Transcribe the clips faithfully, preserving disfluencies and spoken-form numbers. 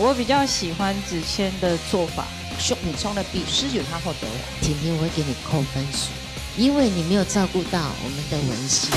我比较喜欢子谦的做法。说你唱的比诗韻還好多，婷婷，我會給你扣分數，因為你沒有照顧到我們的文心。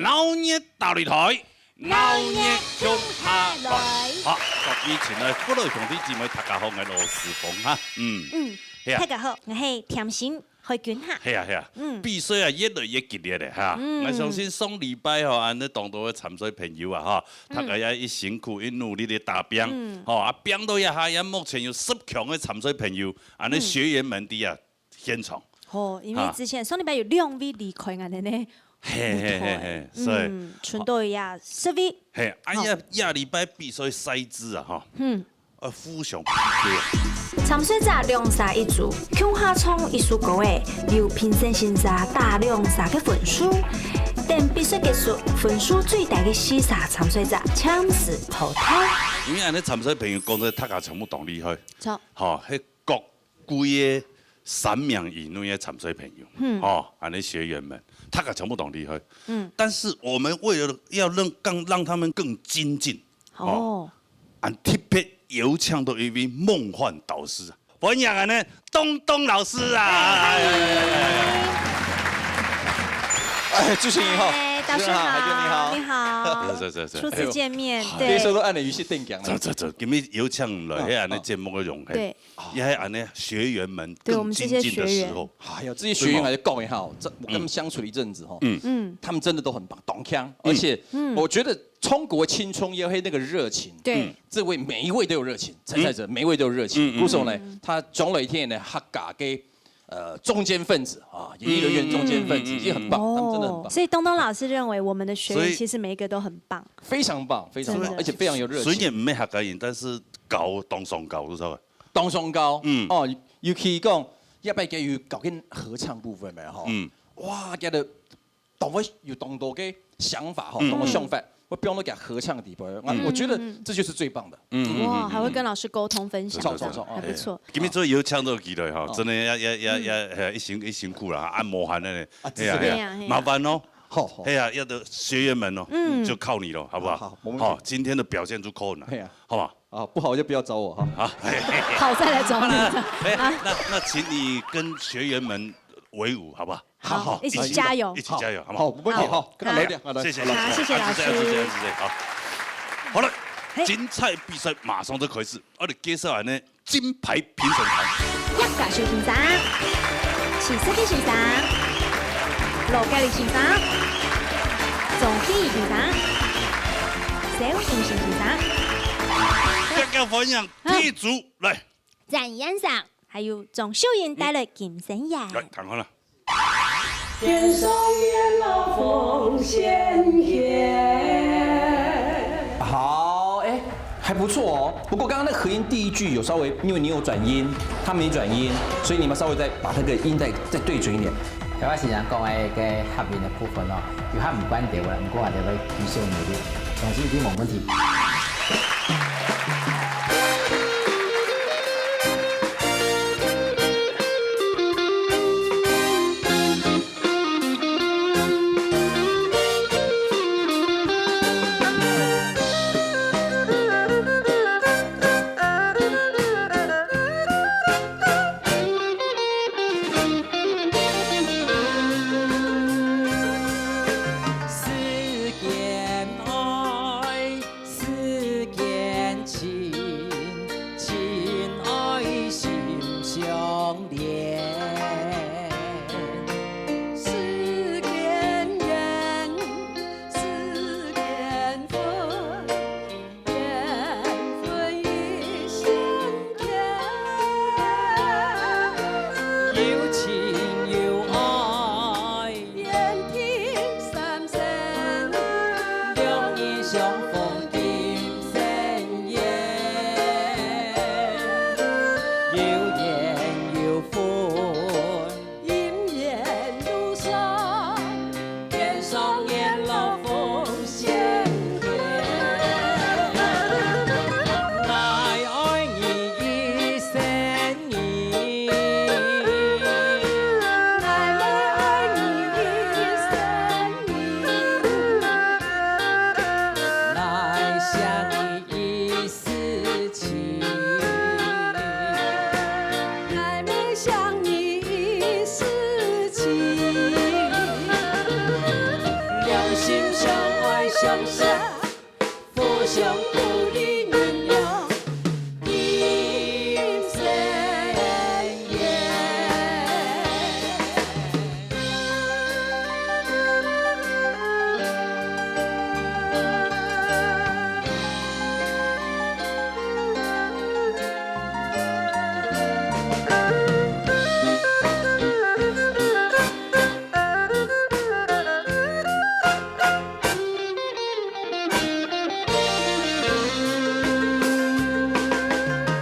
鬧熱大擂台，鬧熱共下來。好，各位親愛的父老兄弟姊妹，大家好，𠊎老師講哈，嗯，嗯，係啊大家好，𠊎係甜心海軍哈。係啊係啊，嗯比賽啊越來越激烈咧哈。嗯𠊎相信上禮拜吼，恁呢當多个參賽朋友啊哈，大家也一辛苦一努力的打拚，嗯吼啊，拚到這下，也目前有十強的參賽朋友，恁呢學員們在啊現場。吼，因為之前上禮拜有兩位離開𠊎等呢，嘿嘿嘿嘿，所以嗯，存到也十位。嘿，啊好這這禮拜比賽賽制啊哈，嗯，呃，互相P K啊。參賽者兩儕一組，共下唱一首歌仔，由評審先生打兩儕个分數。等比賽結束，分數最低个四儕參賽者暫時淘汰。因為恁呢參賽朋友講得大家全部當厲害，著，吼，係各季个三名以內个參賽朋友，嗯吼，恁呢學員們，大家全部當厲害。嗯但是我們為了要讓更讓他們更精進，哦，俺特別邀請到一位夢幻導師啊，歡迎恁呢東東老師啊！哎，主持人好，哎，導師主持人好，海軍你好，好你。好，是是是是，初次見面，哎呦對第一，首都按了遊戲定講了。走走走，今日邀請來，嗯係恁呢節目个榮幸，對，也係恁呢學員們對我們這些更精進的時候，哎呀，這些學員來講一下，這我跟他們相處了一陣子哈，嗯嗯他們真的都很棒，當強，而且嗯我覺得中國青春也有那個熱情，對，這位每一位都有熱情，參賽者每一位都有熱情，嗯嗯故所呢，他總有一天呢，他嘎給呃中堅分子啊，演藝人員中堅分子，嗯嗯嗯嗯也很棒，他們真的很哦，棒，所以東東老師認為我們的學所以員其實每一個都很棒，非常棒，非常棒，真的而且非常有熱情。雖然毋係客家人，但是高當上高，你知道吧？當上高嗯哦，尤其講，一擺佢有搞緊合唱部分嘛吼，嗯哇，佢个當會有當多个想法吼，嗯當多想法，我放到佢合唱底背，我嗯我覺得這就是最棒的。嗯哇，還會跟老師溝通分享，錯錯錯，還不錯。今日做邀請到佢來吼，哦真的要要要要要一辛一辛苦啦，按摩還呢，啊哎呀哎對呀对呀呀，麻煩哦，好好哎，呀，要的學員們哦，嗯就靠你了，好不好？好好沒問題好，今天的表現就靠你了，哎呀，好不好？啊，不好就不要找我哈。啊，好，再來找你。哎，那那請你跟學員們為伍，好不好？好，一起加油一。起加油，好不好，好？沒問題，好，跟他聊聊，謝謝，好，謝謝老師。謝謝，謝謝，好。好了，嘿精彩比賽馬上就開始，我哋介紹恁呢金牌評審團。葉家修先生、徐世傑先生、羅嘉玲先生、鍾希怡先生、蕭永新先生、大家歡迎第一組來，詹先生，還有鍾秀英帶來金聲獎。來，談好了。天上月落風先歇。好，哎，還不錯哦。不過剛剛那合音第一句有稍微，因為你有轉音，他沒轉音，所以你們稍微再把那個音再再對準一點。頭先先生講个該合音个部分哦，有較毋慣調个，毋過也會繼續努力，相信一定無問題。相逢今生缘，有缘有份，姻缘如山，天上月落风相逢。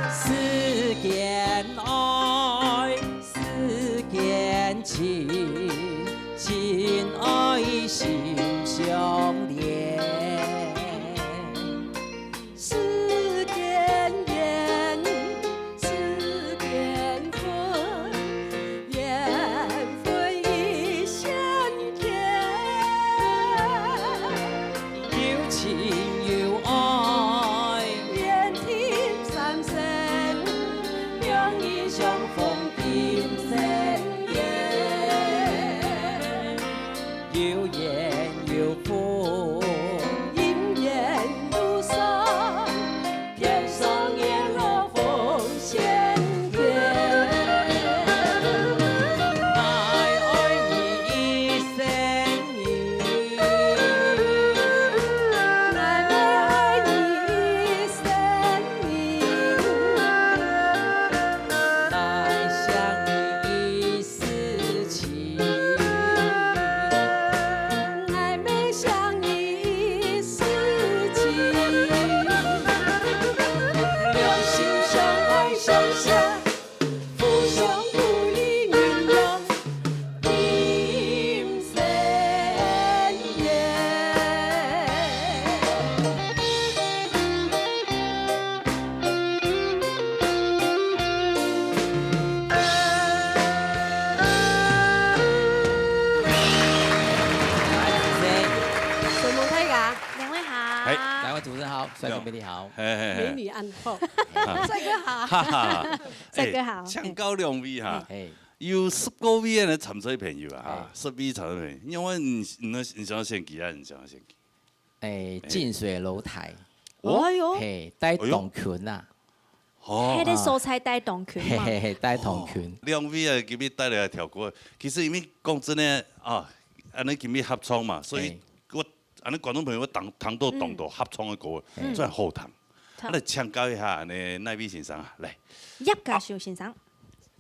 世间爱，世间情，情爱心相连。 世间缘，世间份，缘分一线牵。有情有爱，愿听三生有你相逢今生缘。 有缘有份，姻缘如山，天上月落风相逢。爱爱你一生一世，爱爱你一生一世，爱想你一世 事情。爱美想你一世情，两心相爱相惜，互相鼓励，恩永今生缘。 承蒙大家，两位好。哎，两位主持人好，帅哥美丽好。嘿嘿嘿，美女暗号，帅哥好，哈哈，帅哥好哎请教两位哈，嘿，有十个位个参赛朋友啊，哈，十位参赛朋友，因为你你你想要选几啊？你想要选几？哎，近水楼台，哎哟，嘿，戴同裙啊，哦迄，个所在戴同裙嘛，嘿嘿嘿，戴同裙。两位啊，今日带来个条歌，其实因为讲真的啊，安尼今日合唱嘛，所以嘿我安尼观众朋友我听听到当多合唱个歌，真好听。好啊，来请教一下安尼哪位先生啊，来。叶嘉修先生，啊，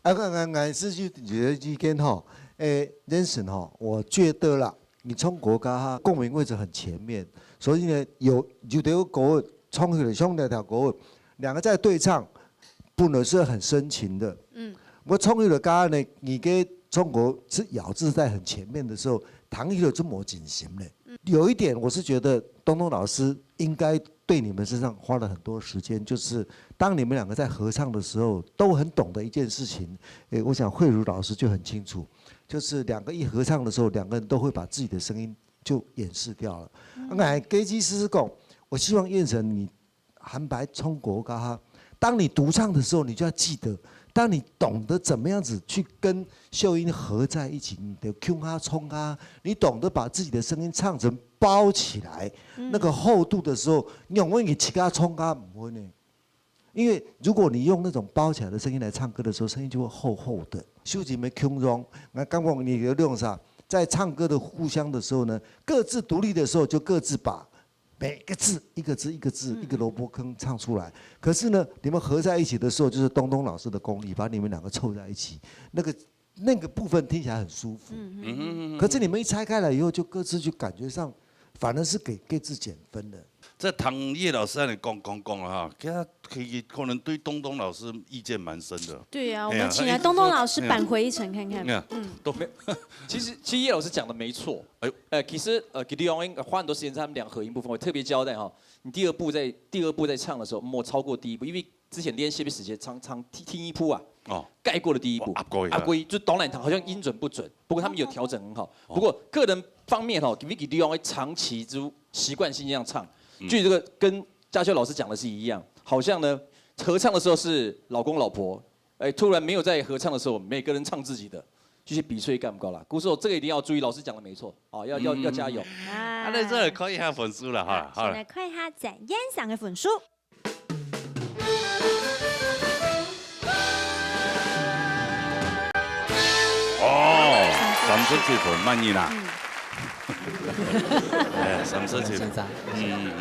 俺俺俺是有有个意见吼，诶，Jensen吼，我觉得啦，你唱歌家哈，共鸣位置很前面，所以呢，有有的歌唱起来像那条歌，两个在对唱，本来是很深情的，嗯，我唱起来家呢，你个唱歌是咬字在很前面的时候，弹起来这么紧心呢。有一点我是觉得东东老师应该对你们身上花了很多时间，就是当你们两个在合唱的时候，都很懂得一件事情。诶，我想慧茹老师就很清楚，就是两个一合唱的时候，两个人都会把自己的声音就掩饰掉了。那给技师讲，我希望燕神你坦白唱歌个哈，当你独唱的时候，你就要记得，当你懂得怎么样子去跟秀英合在一起，你的胸哈冲哈，你懂得把自己的声音唱成包起来，那个厚度的时候，你永远你自家冲哈不会呢。因为如果你用那种包起来的声音来唱歌的时候，声音就会厚厚的。秀英没胸容，那刚刚你有用啥？在唱歌的互相的时候呢，各自独立的时候就各自把每个字一个字一个字一个萝卜坑唱出来。可是呢，你们合在一起的时候，就是东东老师的功力，把你们两个凑在一起，那个那个部分听起来很舒服。嗯可是你们一拆开来以后，就各自就感觉上反而是给给自己减分的。这唐叶老师那里讲讲讲了哈，其实可以可能对东东老师意见蛮深的。对啊，我们请来东东老师扳回一城看看。嗯，都没。其实其实叶老师讲的没错。哎呦，呃，其实呃，Gideon 花很多时间在他们两个合音部分，我特别交代哈，你第二部在第二部在唱的时候，莫超过第一部，因为之前练习的时间唱唱听听一部啊，哦，盖过了第一部，压过一下，压过一就当然好像音准不准，不过他们有调整很好。不过个人方面哈，Vicky Leon 长期就习惯性这样唱，就这个跟嘉修老师讲的是一样，好像呢合唱的时候是老公老婆，哎，突然没有在合唱的时候，每个人唱自己的，就是比赛感觉啦。故所这个一定要注意，老师讲的没错啊，要要要加油。啊，那这个可以下分数了哈，好了。来看一下展燕上的分数。 哦，三十七分，满意啦。哎，三十七分。嗯嗯嗯。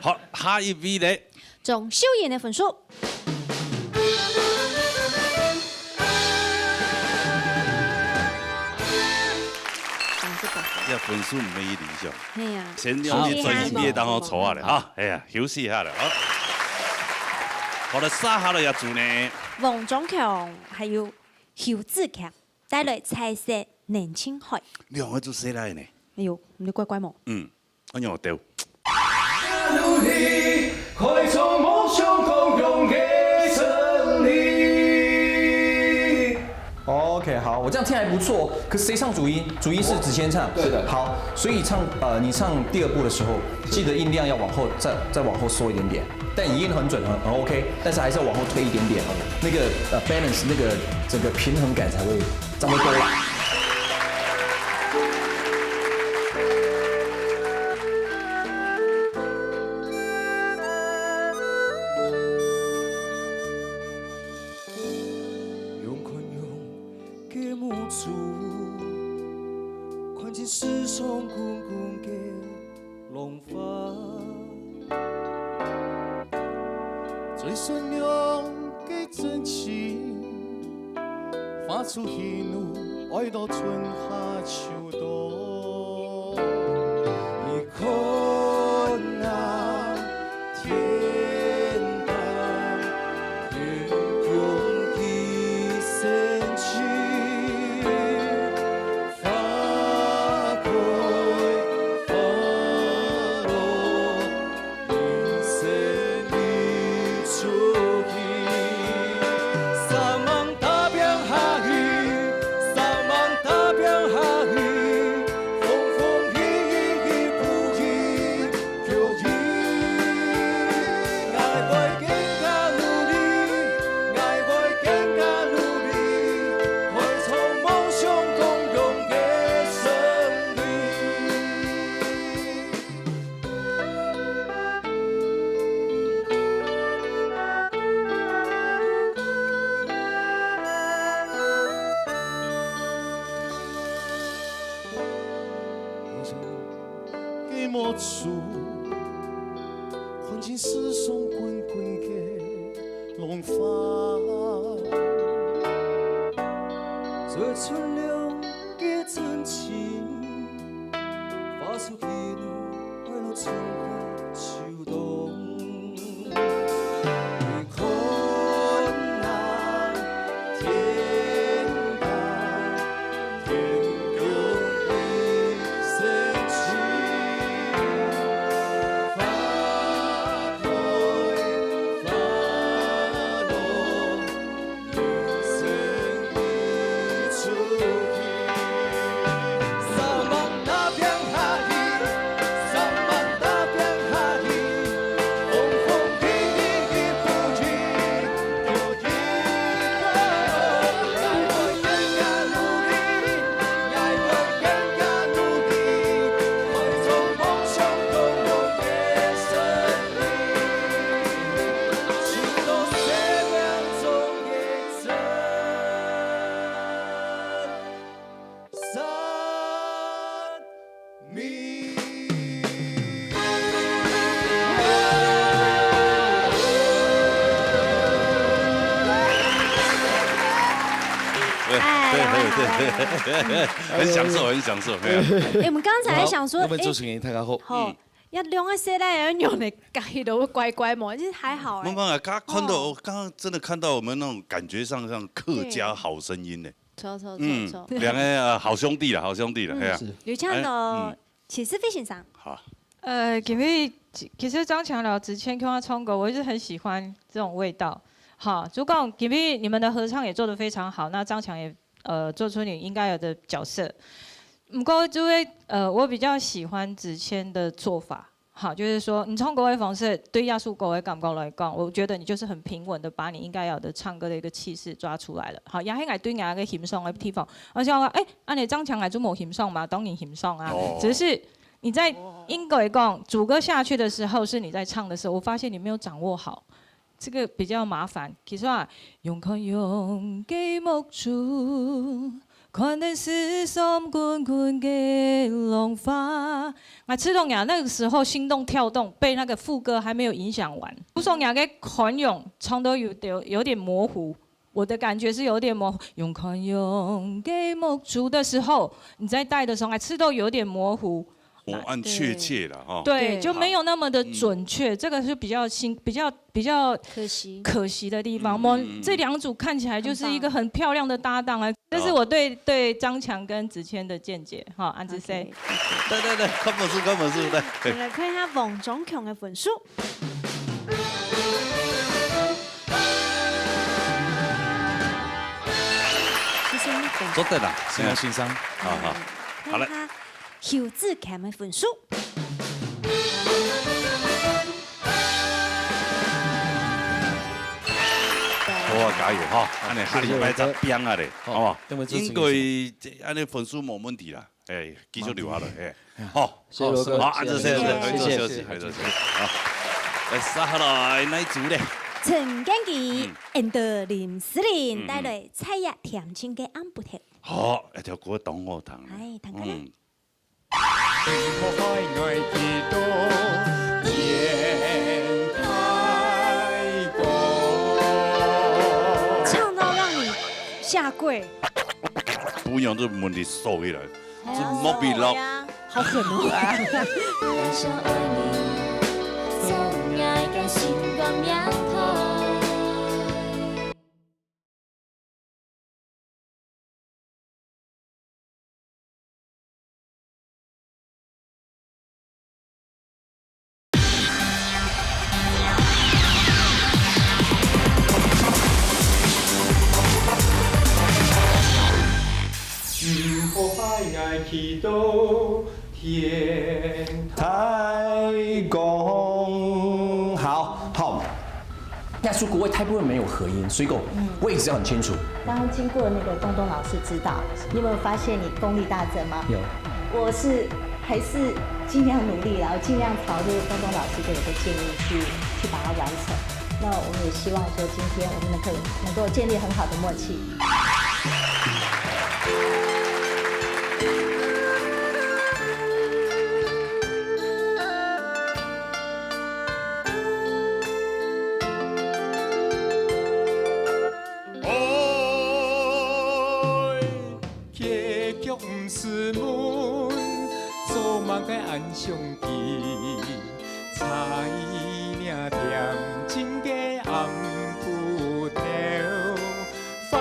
好，下一位嘞。鍾秀英的分数。这分数没理想。哎呀，先让你专业当中抽下来哈，哎呀，休息一下了啊。好了，下下了要做呢。王中强还有 侯子强带来彩色冷清海。两个做谁来呢？哎呦，你乖乖么？嗯，哎呦，对。 OK，好，我这样听还不错。可是谁唱主音？主音是子谦唱。是的。好，所以唱呃，你唱第二部的时候，记得音量要往后再再往后缩一点点。但你音很准，很很 OK，但是还是要往后推一点点，那个呃 balance 那个整个平衡感才会差不多啦。 Thank you. 很享受，很享受。哎呀，哎，我们刚才还想说，哎，要不然主持人大家好。好，嗯。要两个世代要用的改都乖乖嘛，其实还好哎。慢慢啊，刚刚看到，哦。我刚刚真的看到我们那种感觉上像客家好声音呢。对。错，错，错，嗯，错。两个，呃，好兄弟了，好兄弟了，嗯，哎呀。是。有这样的哦，哎，嗯。谢思飞先生。好。呃，今日其，其实张强老师唱歌啊，唱歌，我一直很喜欢这种味道。好，就讲今日你们的合唱也做得非常好，那张强也，呃，做出你应该有的角色。不过就会，呃，我比较喜欢子谦的做法。好，就是说你唱歌的方式，对这首歌的感觉来讲，我觉得你就是很平稳的把你应该要的唱歌的一个气势抓出来了。好，也係𠊎對𠊎个欣赏的地方。而且我，哎，恁樣张强𠊎就無欣赏嘛，当然欣赏啊。哦。只是你在，应该讲，主歌下去的时候是你在唱的时候，我发现你没有掌握好，这个比较麻烦。其实啊，用看用个目珠，看等世上滚滚个浪花。啊，知道呀，那个时候心动跳动，被那个副歌还没有影响完。不说呀，个款用唱到有，有，有点模糊。 我的感觉是有点模糊，用看用个目珠的时候，你在带的时候还吃到有点模糊。哦，按确切了哈。对，对。就没有那么的准确，嗯。这个是比较新，比较，比较可惜。可惜的地方。嗯，嗯，嗯。我们这两组看起来就是一个很漂亮的搭档啊，很棒。这是我对，对张强跟子谦的见解哈，安之 say。OK，OK。对，对，对，看本书，看本书，对。我们来看一下王中强的分数。 谢谢你。做得啦，是啊，先生。好，好。嗯，好嘞。看一下侯子乾的分数。好啊，加油哈！恁樣下禮拜再拼啊咧，好不好？好，等會做生意。應該恁樣分數無問題啦。 哎，繼續留下來，哎。好，謝謝羅哥，好，啊，這謝謝，謝謝，謝謝，謝謝，謝謝。好，來，接下來哪一組咧？陳建騏，嗯。and林思玲，嗯，嗯。帶來《在夜恬靜个暗晡頭》。好，這條歌當好聽。哎，聽看啊。嗯。 唱到讓你下跪。不用，這問題收起來，哎呀，這莫比了。收好呀，好狠哦。太空，好，好。那首歌我大部分没有合音，所以讲，嗯。位置要很清楚。刚刚经过那个东东老师指导，你有没有发现你功力大增吗？有。我是还是尽量努力，然后尽量朝这个东东老师给我的建议去，去把它完成。那我们也希望说，今天我们能够，能够建立很好的默契。 愛，結局毋是問，做麼个恁想佢？在夜恬靜个暗晡頭，飯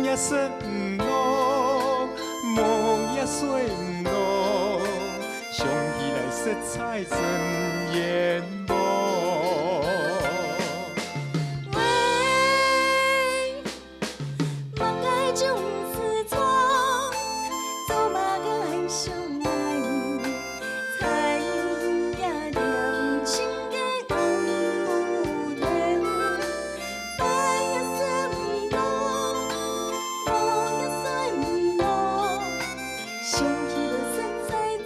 也食毋落，夢也睡毋落，想起來實在真冤枉。 想起來實在真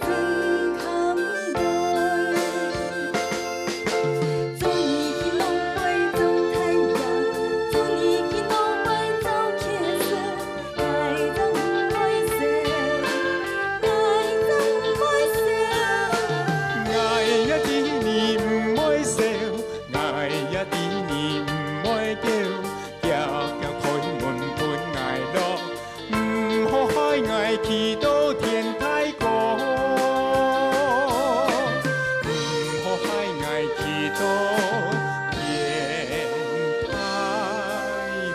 感動。派𠊎去到天台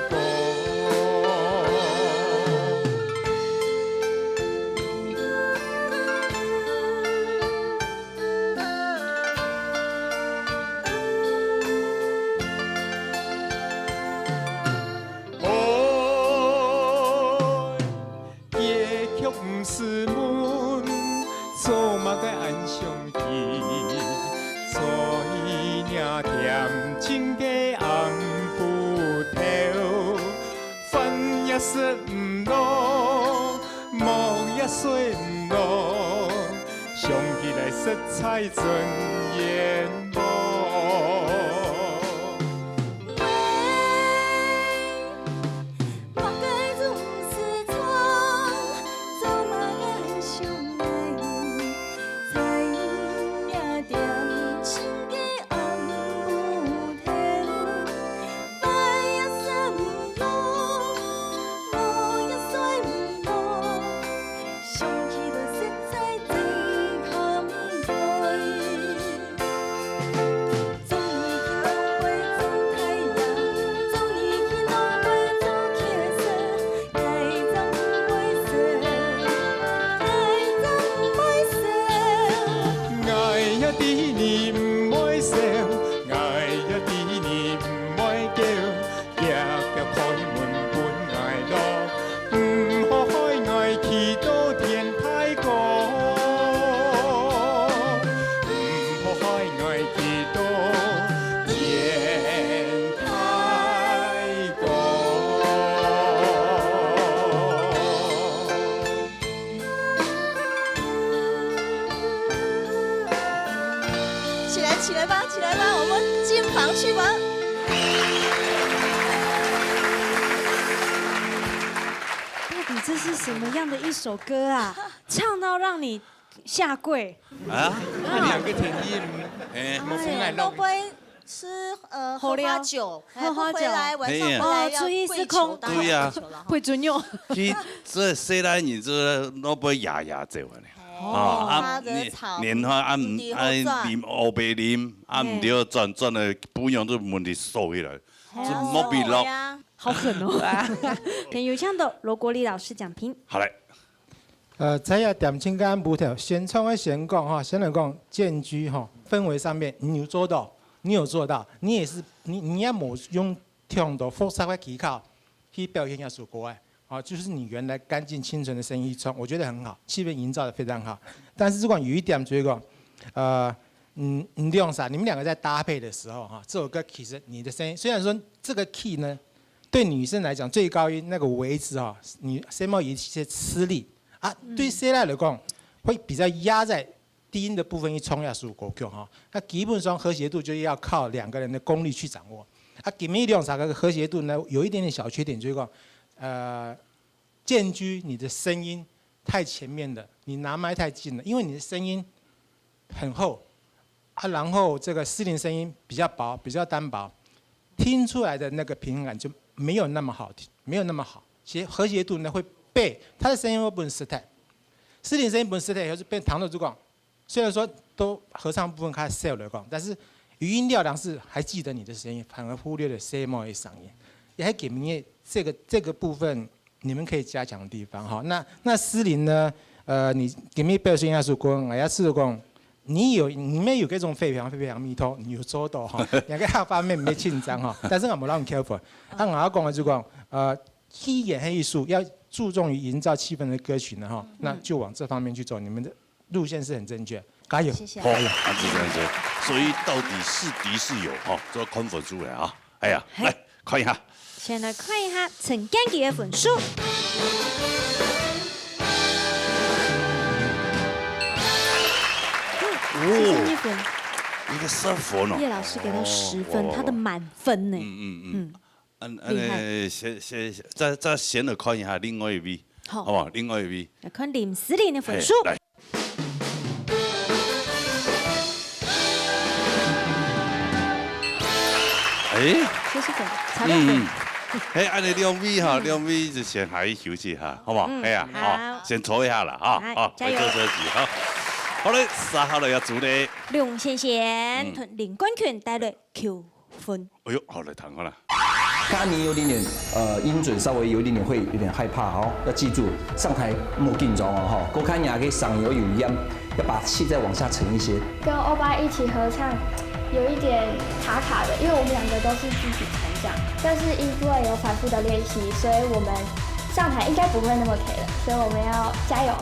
國。 結局毋使問，做麼个恁傷心？所以若恬靜个暗晡頭，飯也食毋落，目也睡毋落，想起來實在真冤枉。 起来，起来吧，起来吧，我们进房去吧。到底这是什么样的一首歌啊？唱到让你下跪。啊，兩个天音，哎，莫分𠊎落。都不会吃，呃，荷花酒，喝花酒。哎，不回来，晚上回来要跪求打羽球了哈。对呀。跪尊用。其实这西来人这都不会呀呀这玩意。哦，啊，花惹草，年花啊，蝴蝶后转。啊，啉黑白啉，啊，毋对，转转的不用就问题收起来，这莫比落。好狠哦。有请到罗国立老师讲评。好嘞。 呃，在這恬靜个暗晡頭，先唱个先講哈，先來講《漸居》哈，氛圍上面你有做到，你有做到，你也是，你，你也無用忒多複雜个技巧去表現這首歌哎，啊，就是你原來乾淨清純的聲音唱，我覺得很好，氣氛營造得非常好。但是如果有一點就是講，呃，嗯，你兩儕，你們兩個在搭配的時候哈，這首歌其實你的聲音，雖然說這個 key 呢，對女生來講最高音那個位置哈，你聲帶有一些吃力啊，對西來來講，會比較壓在低音的部分去唱這首歌曲哈。那基本上和諧度就要靠兩個人的功力去掌握。啊，今晡日兩儕个和諧度呢，有一點點小缺點，就是講，呃，《漸居》你的聲音太前面了，你拿麥太近了，因為你的聲音很厚啊，然後這個詩琳聲音比較薄，比較單薄，聽出來的那個平衡感就沒有那麼好聽，沒有那麼好。其實和諧度呢會被，他的聲音會分人失態，詩琳聲音分人失態，以後就變糖豆珠讲，虽然说都合唱部分較少來講，但是餘音繞梁是還記得你的聲音，反而忽略了西妹的嗓音，也還給明月這個，這個部分你們可以加強的地方哈。那，那詩琳呢？呃，你今晡日表現這首歌，𠊎也試過講，你有，你們有這種飛揚飛揚彌陀，你有做到哈，兩個下方面沒緊張哈，但是𠊎無讓你careful。啊，𠊎要講的就講，呃，既然係一首要注重於營造氣氛的歌曲呢哈，那就往這方面去做，你們的路線是很正確，加油！謝謝。好，加油！啊，是這樣子。所以到底是敵是友哈，都要看分出來啊。哎呀，嘿。來看一下。先來看一下陳建騏的分數。哦，四十一分。一個十分哦。葉老師給他十分，哦，哇，哇，哇。他的滿分呢。嗯，嗯，嗯。嗯，按，按呢，厲害。先，先，再，再先來看一下另外一位，好。好不好？另外一位。來看林詩琳的分數。嘿，來。 哎。七十分，差兩分。嗯，嗯。嘿，恁呢兩位哈，嗯。兩位就先下去休息一下，好不好？嗯，哎呀，好。好，先坐一下啦，哈，好，好，加油。回到休息，好。好嘞，續下來个主題。龍先生，嗯。同林冠群帶來求婚。哎喲，好，來聽看啦。該年有點點，呃，音準稍微有一點點會有點害怕哦，要記住，上台莫緊張哦，吼，過看你个嗓音有點煙，要把氣再往下沉一些。跟歐巴一起合唱，有一點卡卡的，因為我們兩個都是自己彈這樣，但是因為有反覆的練習，所以我們上台應該不會那麼卡了，所以我們要加油。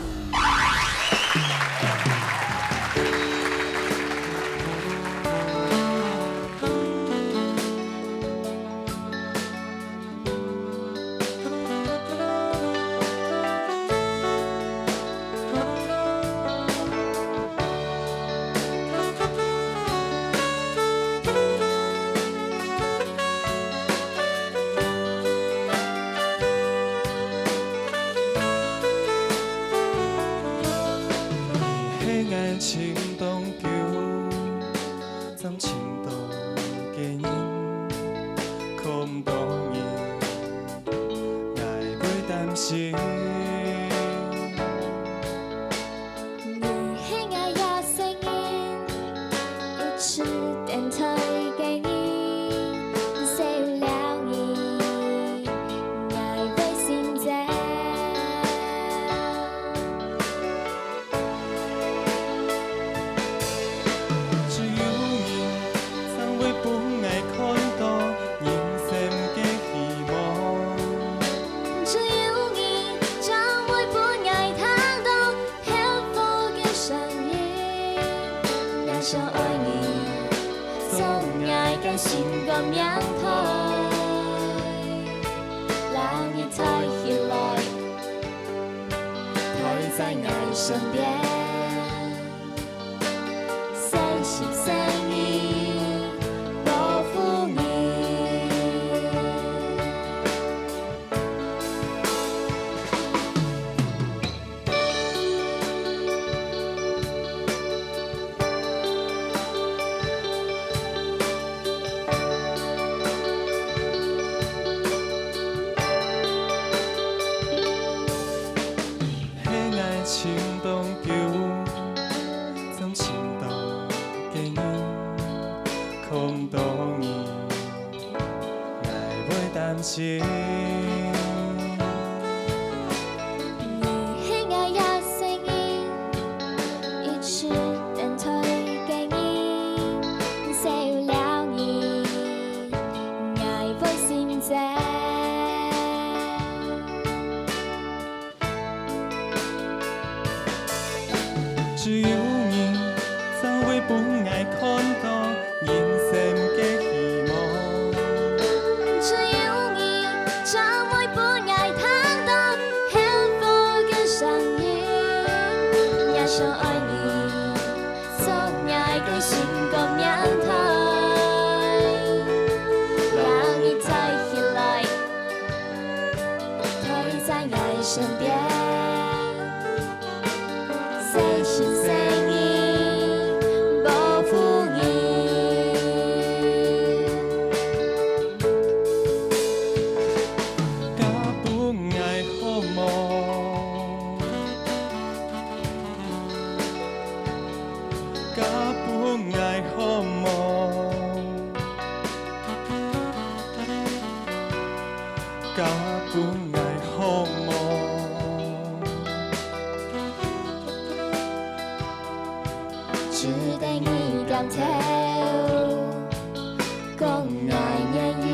你係𠊎尋當久，尋尋到个人，看毋到你，𠊎會擔心。你係𠊎一生人，一直等待个人，少了你，𠊎會心慌。 只有你正會分𠊎看到人生个希望。只有你正會分𠊎聽到幸福个聲音。𠊎想愛你，做𠊎个心肝命脈，摎你抬起來。 陪在𠊎身邊，細心細意保護你。 係𠊎尋當久，正尋到个人，看毋到你，𠊎會擔心。 你係𠊎一生人，一直等待个人，少了你，𠊎會心慌。只有你，正會分𠊎看到人生个希望。只有你，正會分𠊎聽到 幸福个聲音。𠊎想愛你，做𠊎个心肝命脈，摎你抬起來，陪在𠊎身邊，細心細意保護你。 加分𠊎好無？加分𠊎好無？加分𠊎好無？ 值得你點頭，講𠊎願意。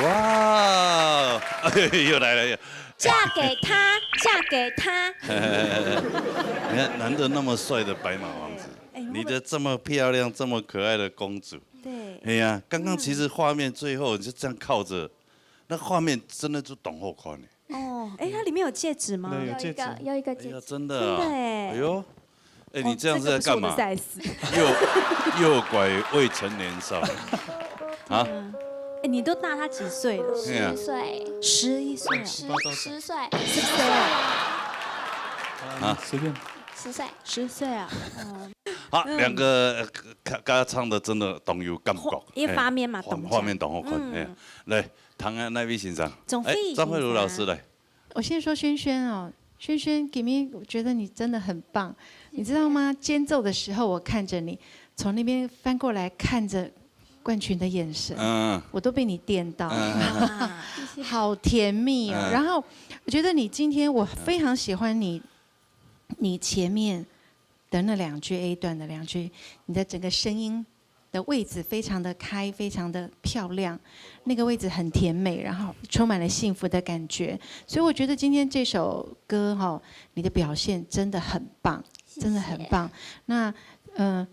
哇！哎，又來了，又。嫁給他，嫁給他。你看，難得那麼帥的白馬王子，哎，你的這麼漂亮、這麼可愛的公主， 對。哎呀，剛剛其實畫面最後你就這樣靠著，那畫面真的就當好看呢。哦，哎，它裡面有戒指嗎？對，有戒指。有一個，有一個戒指。哎呀，真的啊。真的耶。哎呦，哎，哦，你這樣是在幹嘛？這個不是我的size。誘，誘拐未成年少女。啊？嗯。哎，你都大他幾歲了？哎呀。十歲。十一歲啊。十，十歲。十歲啊。啊？隨便。十歲。十歲啊？哦。好，嗯。两个，呃，刚，刚刚唱的真的当有感觉。画，一个画面嘛，哎，画，当像。画面当好看，嗯。哎，来，唐安那位先生。张惠，哎，张惠如老师来。我先说萱萱哦，萱萱，给你，我觉得你真的很棒，你知道吗？间奏的时候，我看着你，从那边翻过来看着冠群的眼神，嗯。我都被你电到，嗯，嗯，嗯。好甜蜜哦。嗯。然后我觉得你今天，我非常喜欢你，你前面的那两句 A 段的两句，你的整个声音的位置非常的开，非常的漂亮，那个位置很甜美，然后充满了幸福的感觉。所以我觉得今天这首歌哈，你的表现真的很棒，谢谢。真的很棒。那，呃，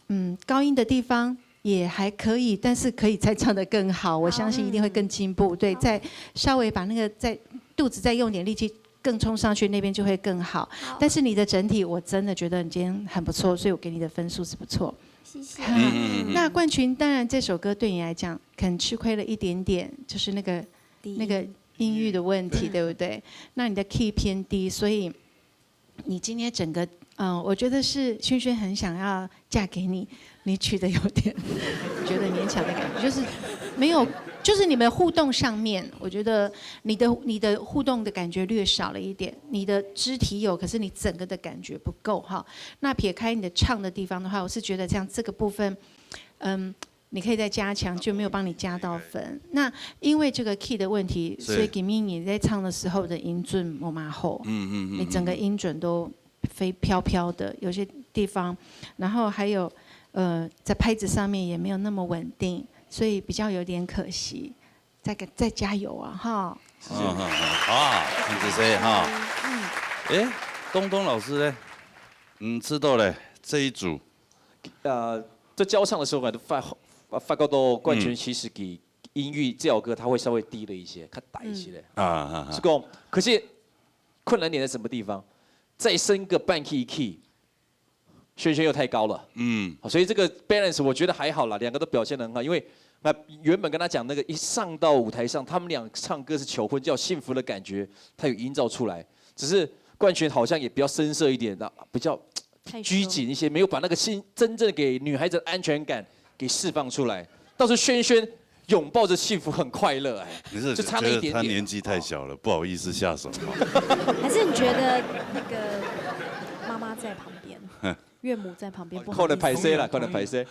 嗯，高音的地方也还可以，但是可以再唱得更好，我相信一定会更进步。对，好。再稍微把那个，再肚子再用点力气更冲上去，那边就会更好。好。但是你的整体，我真的觉得你今天很不错，所以我给你的分数是不错。谢谢。嗯，嗯，嗯，嗯。那冠群，当然这首歌对你来讲可能吃亏了一点点，就是那个，低音。那个音域的问题，对。对不对？那你的 key 偏低，所以你今天整个，嗯，我觉得是萱萱很想要嫁给你，你取得有点觉得勉强的感觉，就是没有，就是你们互动上面，我觉得你的，你的互动的感觉略少了一点，你的肢体有，可是你整个的感觉不够哈。那撇开你的唱的地方的话，我是觉得像这个部分，嗯，你可以再加强，就没有帮你加到分。那因为这个 key 的问题，是。所以今天你在唱的时候的音准没那么好，嗯，嗯，嗯，你整个音准都飞飘飘的，有些地方，然后还有，呃，在拍子上面也没有那么稳定，所以比较有点可惜。再给，再加油啊，哈。嗯，嗯，嗯，啊，很仔细哈。嗯。诶，东东老师呢？嗯，知道嘞，这一组。呃，在教唱的时候啊，发，发，发觉到冠群嗯。其实比音域这首歌它会稍微低了一些，较低一些嘞。嗯。啊，啊，啊。是讲，可是困难点在什么地方？再升个半 key，key，萱萱又太高了。嗯。好，所以这个 balance 我觉得还好啦，两个都表现得很好。因为那原本跟他讲那个一上到舞台上，他们俩唱歌是求婚，叫幸福的感觉，他有营造出来。只是冠群好像也比较深色一点，那比较太凶。拘谨一些，没有把那个心，真正给女孩子的安全感给释放出来。倒是萱萱拥抱着幸福，很快乐，哎，你是就差那一点点。觉得他年纪太小了，不好意思下手吗？还是你觉得那个妈妈在旁边，岳母在旁边，不好意思。可能歹势啦，可能歹势。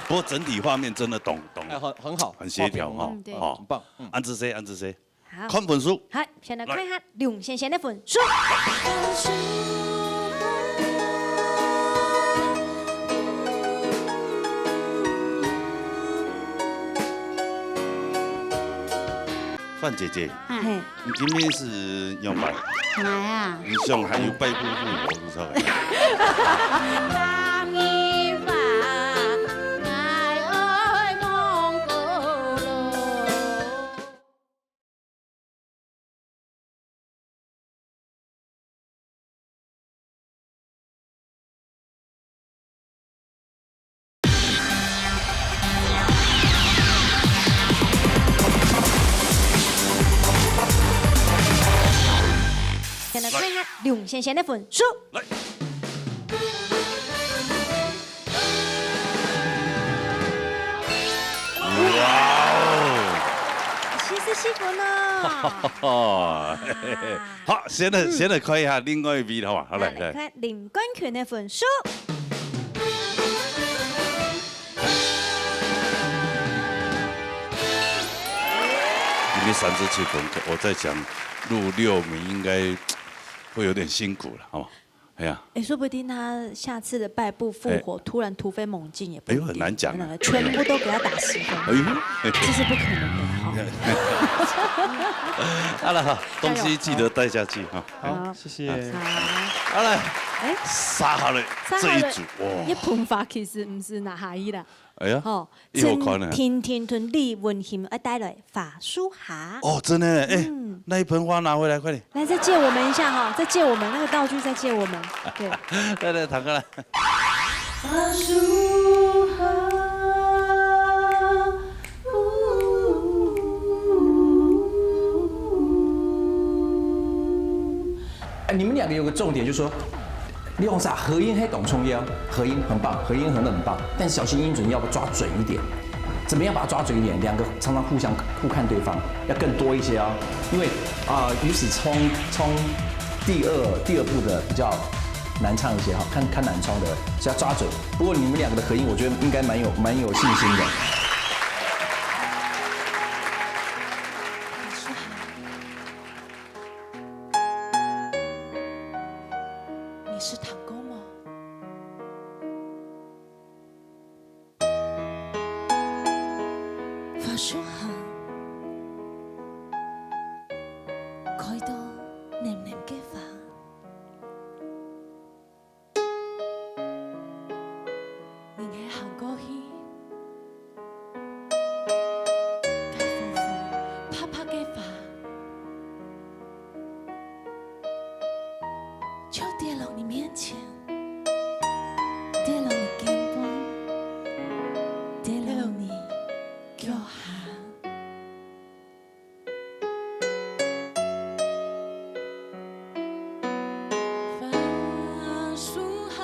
不过整体画面真的懂，懂，哎，很，很好，很协调哈，画面很好。嗯，对。哦，很棒，嗯。安志谁，安志谁？好。看分数。好，先来看一下梁先生的分数。范姐姐，嘿。你今天是用拜？来啊。你想还有拜不复活，不知道。先来看一下梁先生的分数。来。哇哦！七十七分哦。好，先来，嗯。先来看一下另外一位，好吧？好，来，来。来看林冠群的分数。 因为三十七分，我在想，入六名应该会有点辛苦了，好吗？哎呀。哎，说不定他下次的败部复活，哎。突然突飞猛进也不一定。哎呦，很难讲啊。真的，全部都给他打十分。哎呦。这是不可能的哈。好了哈，东西记得带下去哈。好，谢谢。好。好嘞，哎。杀好了，杀好了。这一组，哇。一盆花其实毋是拿下去啦。 哎呀，吼，一口款呢。陈婷婷同李文琴要带来花树下。哦，真的，哎，嗯。那一盆花拿回来，快点。来，再借我们一下哈，再借我们那个道具，再借我们。对。来，来，唐哥来。花树下。哎，你们两个有个重点，就是说，你講啥？和音係當重要，和音很棒，和音很很棒，但小星音準要抓準一點。怎麼樣把它抓準一點？兩個常常互相互看對方，要更多一些哦。因為啊、呃，於是衝衝第二第二部的比較難唱一些哈，看看難衝的，所以要抓準。不過你們兩個的和音，我覺得應該蠻有蠻有信心的。老師好，你識聽過無？花樹下，開到淰淰个花。 人係行過去，該紅紅白白个花，就跌落你面前，跌落你肩膀，跌落你腳下。 花樹下，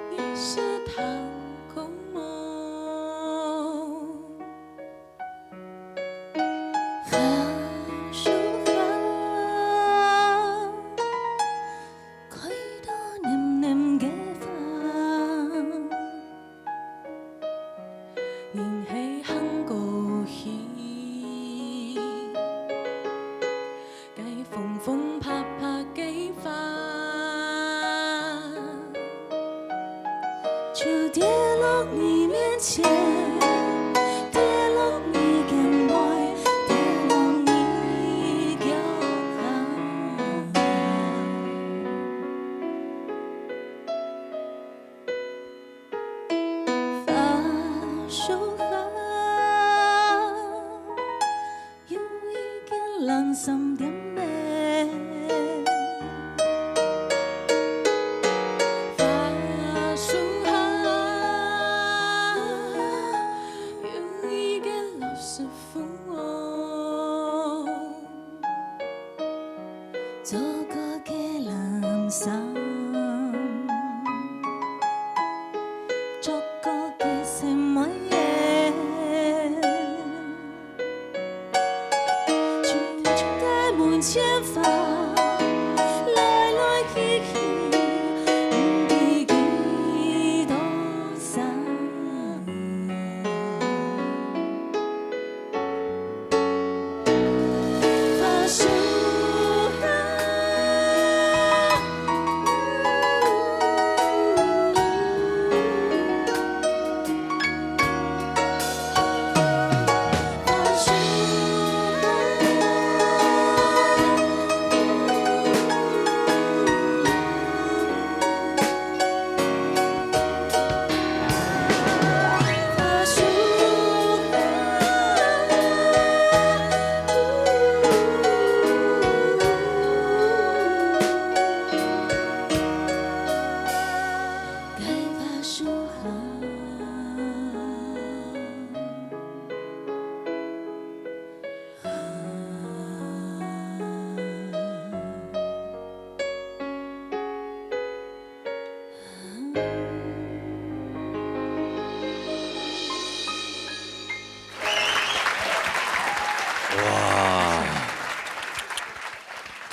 你識聽過無？花樹下，開到淰淰个花。 人係行過去，該紅紅白白个花，就跌落你面前，跌落你肩背，跌落你腳下。 花樹下，有一間藍衫店仔。花樹下，有一個老師傅哦。 做過个藍衫，做過个細妹仔，就在門前花，來來去去，毋知幾多儕。 哇，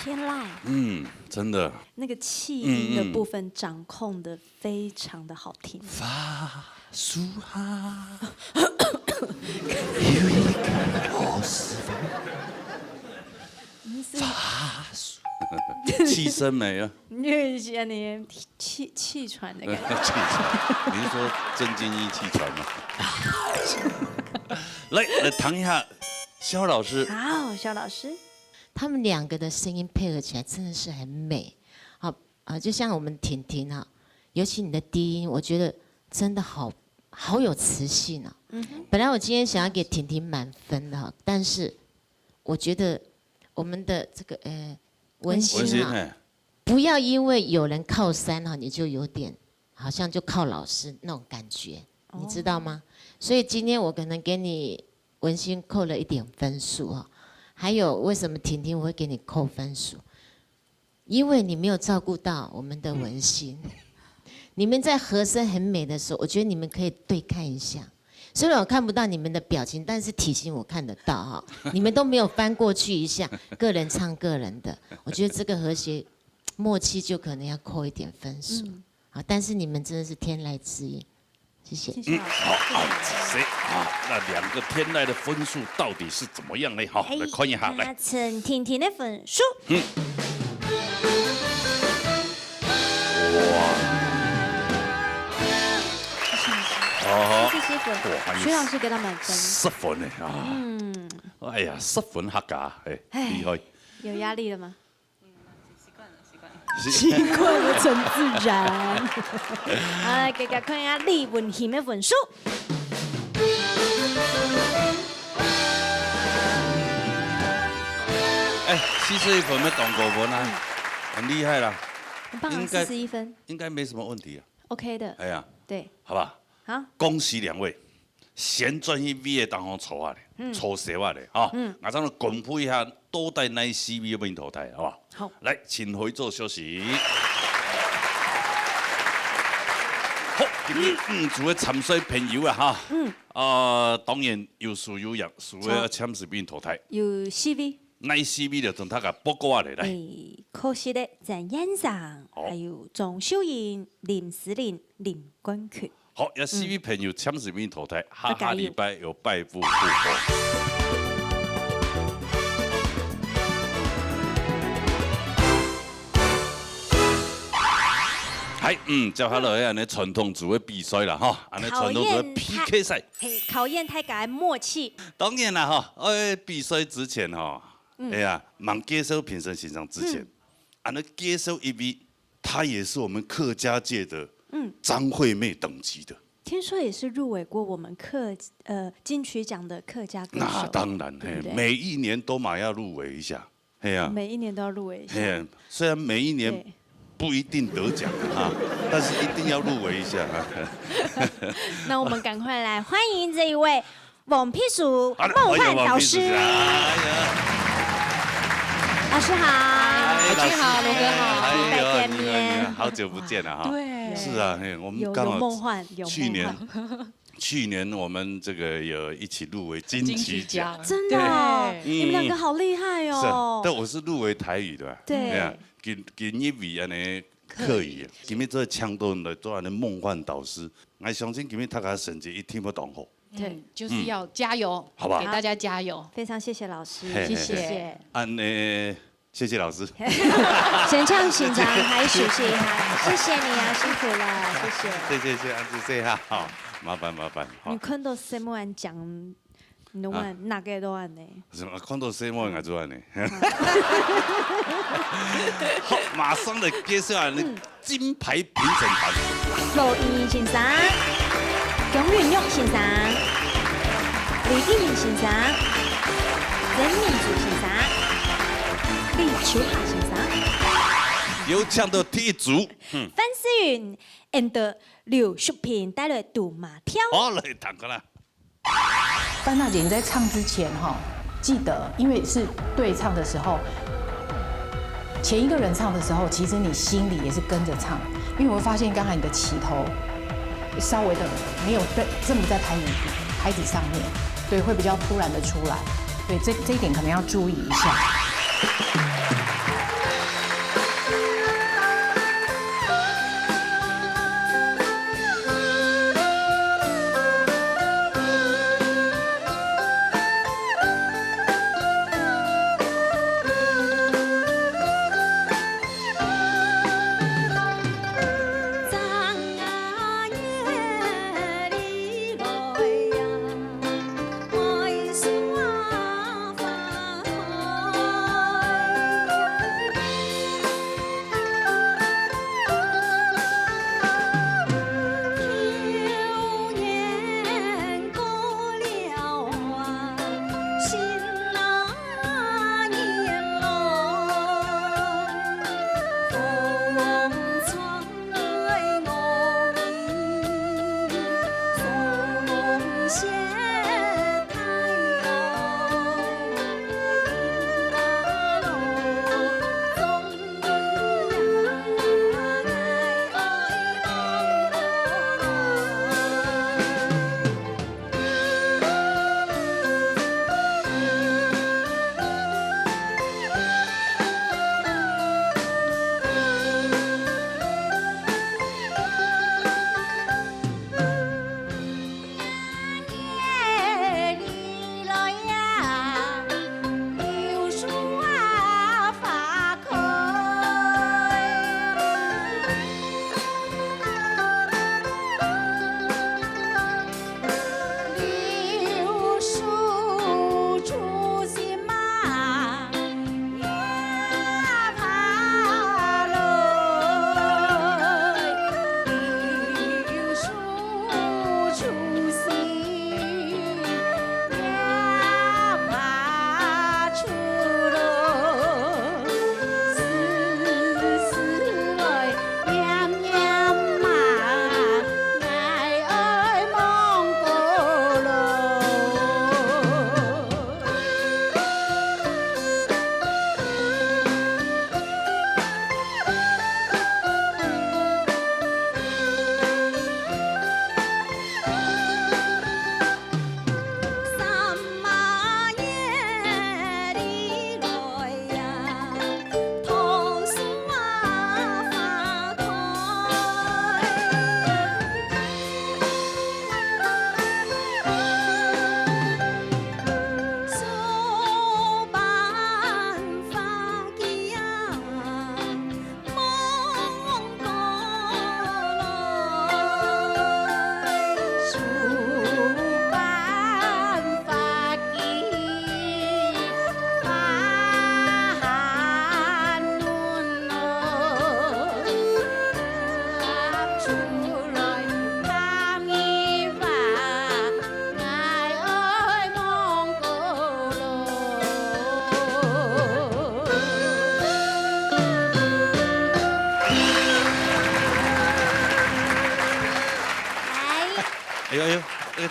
天籁，嗯，真的，那個氣音的部分掌控的非常的好聽。花樹下有一個老師傅，花樹，氣聲沒了。你有一些那些氣氣喘的感覺。氣喘，你是說鄭敬一氣喘嗎？來，來談一下蕭老師。好，蕭老師，他們兩個的聲音配合起來真的是很美。好啊，就像我們婷婷哈，尤其你的低音，我覺得真的好好有磁性啊。本來我今天想要給婷婷滿分的哈，但是我覺得我們的這個呃文文心啊，心哎，不要因為有人靠山哈，你就有點好像就靠老師那種感覺，你知道嗎？所以今天我可能給你文心扣了一點分數哈。還有為什麼婷婷我會給你扣分數？因为你没有照顾到我们的文心。你们在和声很美的时候，我觉得你们可以对看一下。虽然我看不到你们的表情，但是体型我看得到哈。你们都没有翻过去一下，个人唱个人的，我觉得这个和谐默契就可能要扣一点分数。嗯。好，但是你们真的是天籁之音，谢谢。谢谢老师。好，啊，谁啊？那两个天籁的分数到底是怎么样呢？好，来看一下，来。陈婷婷的分数。哇，哦，谢谢分，哇，还有徐老师给他满分。十分呢啊！嗯，哎呀，十分客家，哎，哎厉害。有压力了吗？是习惯了，陈自然。好，来给大家看一下李文琴的分数。哎，四十一分要当高分啊，很厉害啦，很棒啊，应该四十一分应该没什么问题啊。，OK的。哎呀，对，好不好？好，恭喜两位，先转去V的当中坐下来，坐小下来哈。嗯，我咱们公布一下，到底哪四位要被淘汰，好不好？好，来，请回座休息。好，今日五组的参赛朋友啊哈，嗯，呃，当然有输有赢，输的要签字被淘汰，有四位，哪四位就同大家报告下来，来。哎，可惜的，张燕生，好还有钟秀英、林思玲、林冠群。好，有四位朋友签字被淘汰，下下加油礼拜有拜父复活。嗨，嗯，接下来安尼传统组的比赛啦哈，安尼传统组的考验 P K 赛。嘿，考验大家的默契。当然啦哈，呃，比赛之前哈，哎呀，蛮介绍评审先生之前，安尼介绍一位，她也是我们客家界的，嗯，张惠妹等级的。听说也是入围过我们客呃金曲奖的客家歌手。那当然，嘿，对不对每一年都嘛要入围一下，嘿呀，每一年都要入围一下。嘿，虽然每一年对，不一定得奖哈，但是一定要入围一下。那我们赶快来欢迎这一位王皮鼠好的，梦幻导师。欢迎王皮鼠啊哎呀老师好。哎老师好，老师龙哥好。哎呀拜见面你好你好好久不见了哈。对，是啊，嘿，我们有刚好有梦幻，有去年梦幻。去年我们这个有一起入围金金曲曲奖，奖，真的哦，对你们两个好厉害是啊哦，。但我是入围台语的吧？对呀，今今日为安尼客语，今日做腔调来做安尼梦幻导师，我相信今日大家成绩一定会当好。对嗯，就是要加油，好不好给大家加油。非常谢谢老师，嘿谢谢谢谢。安尼，谢谢老师。先唱先唱，还休息一下，谢谢你啊，辛苦了，谢谢。谢谢谢谢安志谢哈，好，麻烦麻烦，好你。看到什么人讲，你都问哪个都按呢？什么看到什么人做安尼？好，马上来介绍安尼金牌评审团。罗英英先生、姜云玉先生、李丽玲先生、曾明珠先生、李秋霞先生。有请到第一组，范思云 and 刘淑萍带来《赌马票》。好，来，坦克啦。范娜姐，你在唱之前哈，记得，因为是对唱的时候，前一个人唱的时候，其实你心里也是跟着唱，因为我会发现刚才你的起头稍微的没有在这么在拍子拍子上面，对，会比较突然的出来，对，这这一点可能要注意一下。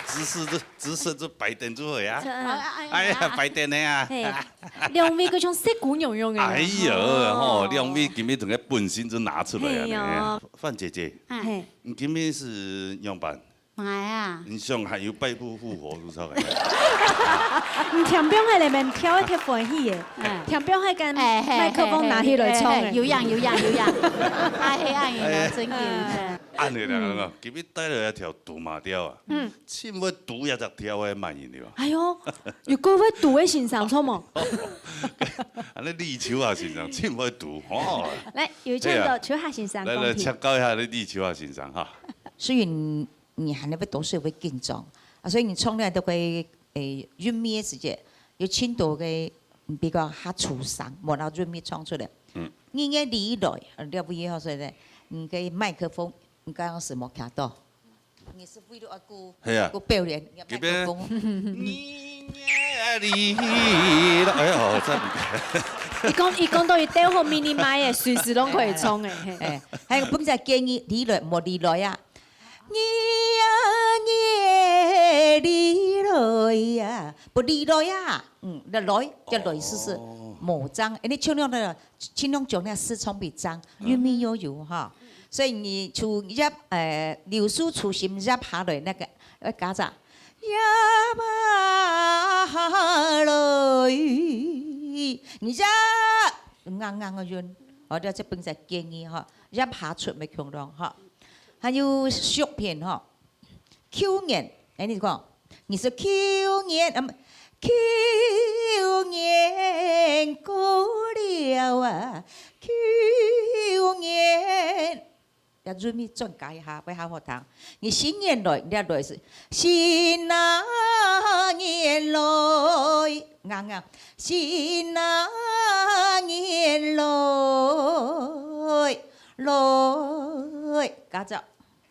姿勢就，姿勢就擺等就好呀。哎呀，擺等个啊。嘿，兩位就像細姑娘樣个。哎喲，吼，兩位今日同个本性就拿出來了呢。哎喲。范姐姐，嘿。你今日是仰般？ 𠊎啊。你想還有拜父復活，就出來。你聽眾還來面跳，特歡喜耶。嗯。聽眾還跟哎，嘿，麥克風拿起來唱耶。嘿，嘿，嘿，有影，有影，有影。啊，係恁樣啊，哎呀。真个。嗯。恁樣啦，嗯。今日帶來一條都馬調啊，嗯。盡會都這隻調个滿人對吧？哎喲，有各位都个先生，著無？恁樣李秋霞先生，盡會都，吼。來，有請到秋霞先生，對啊。來，來，公平。請教一下李秋霞先生哈。詩韻 你還會多少會緊張啊，所以你唱了都會，誒，韻味个時節，有盡多个，嗯，比較較出聲，無拿韻味唱出來。嗯。你个李來，呃，了不起吼，所以呢，你个麥克風，你剛剛是無卡到？你是為了愛顧，係啊。顧表演，你个麥克風。這邊，你个李來，哎喲，這毋對。佢講，佢講到佢兜好mini麥个，隨時攏可以唱个，嘿。哎，還有本來建議李來，無李來啊。 你呀，你呀，你來呀，不，你來呀。嗯，那來，這來是，是哦。無張，因為盡量个，盡量將那四川比張，嗯。韻味又有哈。所以你初入，呃，柳樹初心入下來那個，呃，嘎咋？入下來，你入，硬硬个韻，哦，這，這本來建議哈，入下出乜共樣哈。 還有俗諞吼，舊年，哎，你講，你說舊年，嗯，舊年過了啊，舊年，要韻味轉改一下，會較好聽。你新年來，你要來是新啊年來，硬硬，新啊年來，來，嘎咋？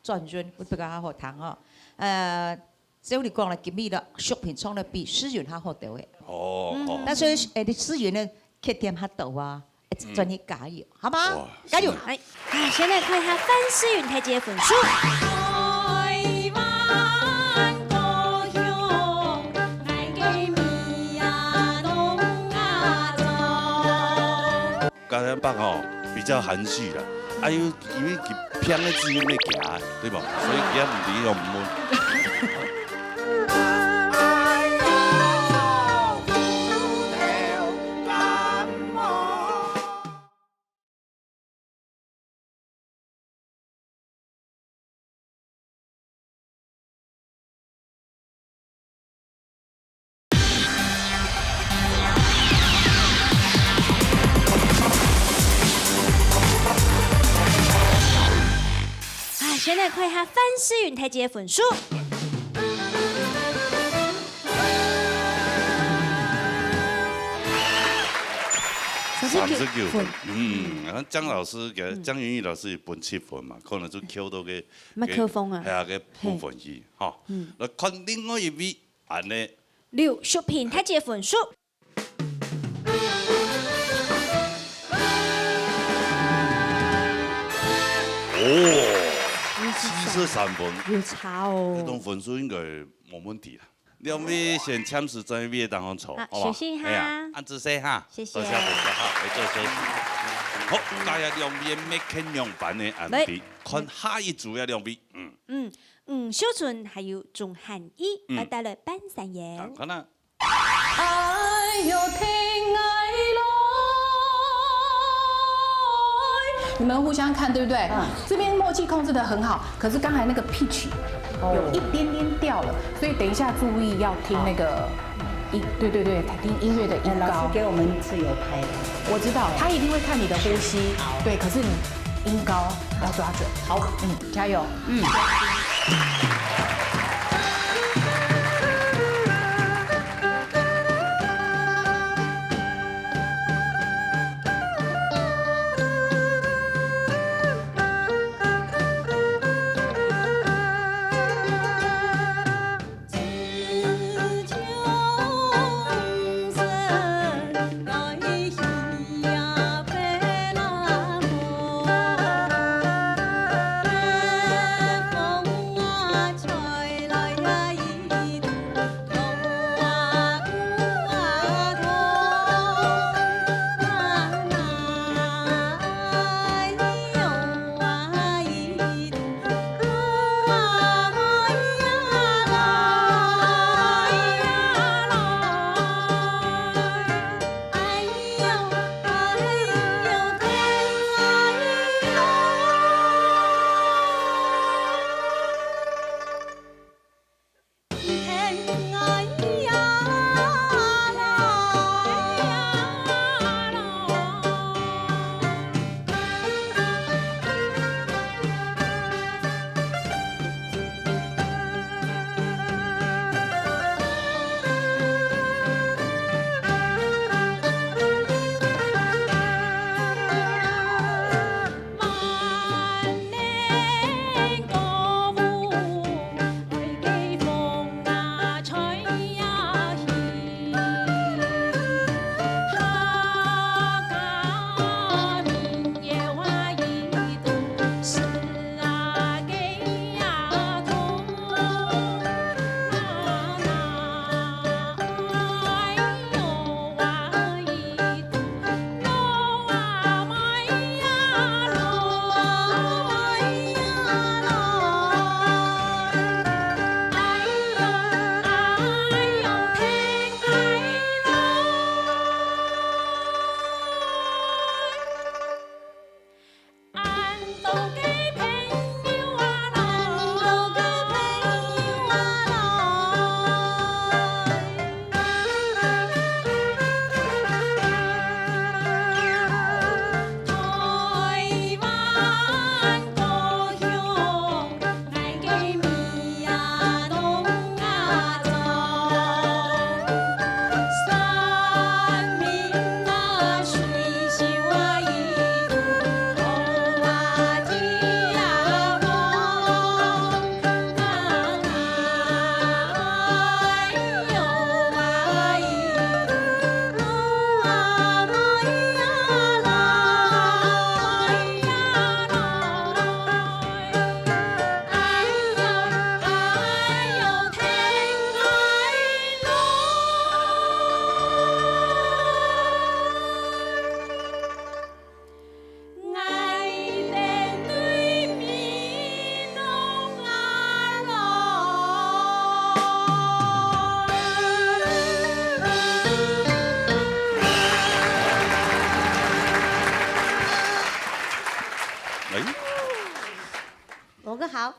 轉韻會比較好聽吼。呃，照你講啦，今日个俗諞唱得比詩韻較好聽誒。哦，嗯。哦。但是，誒，你詩韻个缺點較多啊，誒，嗯。轉去加油，好嗎？哇，加油！是。哎，啊，先來看一下范詩韻大姐个分數。家鄉話吼，比較含蓄啦。啊，因為，因為佢鼻个字又無行，對無？所以佢也毋知用問。啊，先來看一下范詩韻大姐个分數。三十九分。三十九分。嗯，啊，江老師个，嗯。江雲逸老師有分七分嘛，可能就扣到个，麥克風啊。个，係啊，个部分去，嘿。吼。嗯。來看另外一位，恁呢。劉淑萍大姐个分數。 哦，七十三分。有差哦。這種分數應該無問題啦。兩位先暫時在位个當中坐，啊，好吧？休息一下。哎呀，恁仔細哈。謝謝。多謝大家哈，來做休息。好，大家兩位乜看樣般呢？恁來。比，看下一組个兩位。嗯。嗯，吳秀春還有鍾漢逸，嗯。要帶來半山腰。看看啊。 哎喲，天啊，你們互相看，對不對？嗯。這邊默契控制得很好，可是剛才那個pitch哦。有一點點掉了，所以等一下注意要聽那個音，對對對，聽音樂的音高。哎，老師給我們是有拍的。我知道，他一定會看你的呼吸，好。對，可是你音高要抓準。好。嗯，加油。 嗯。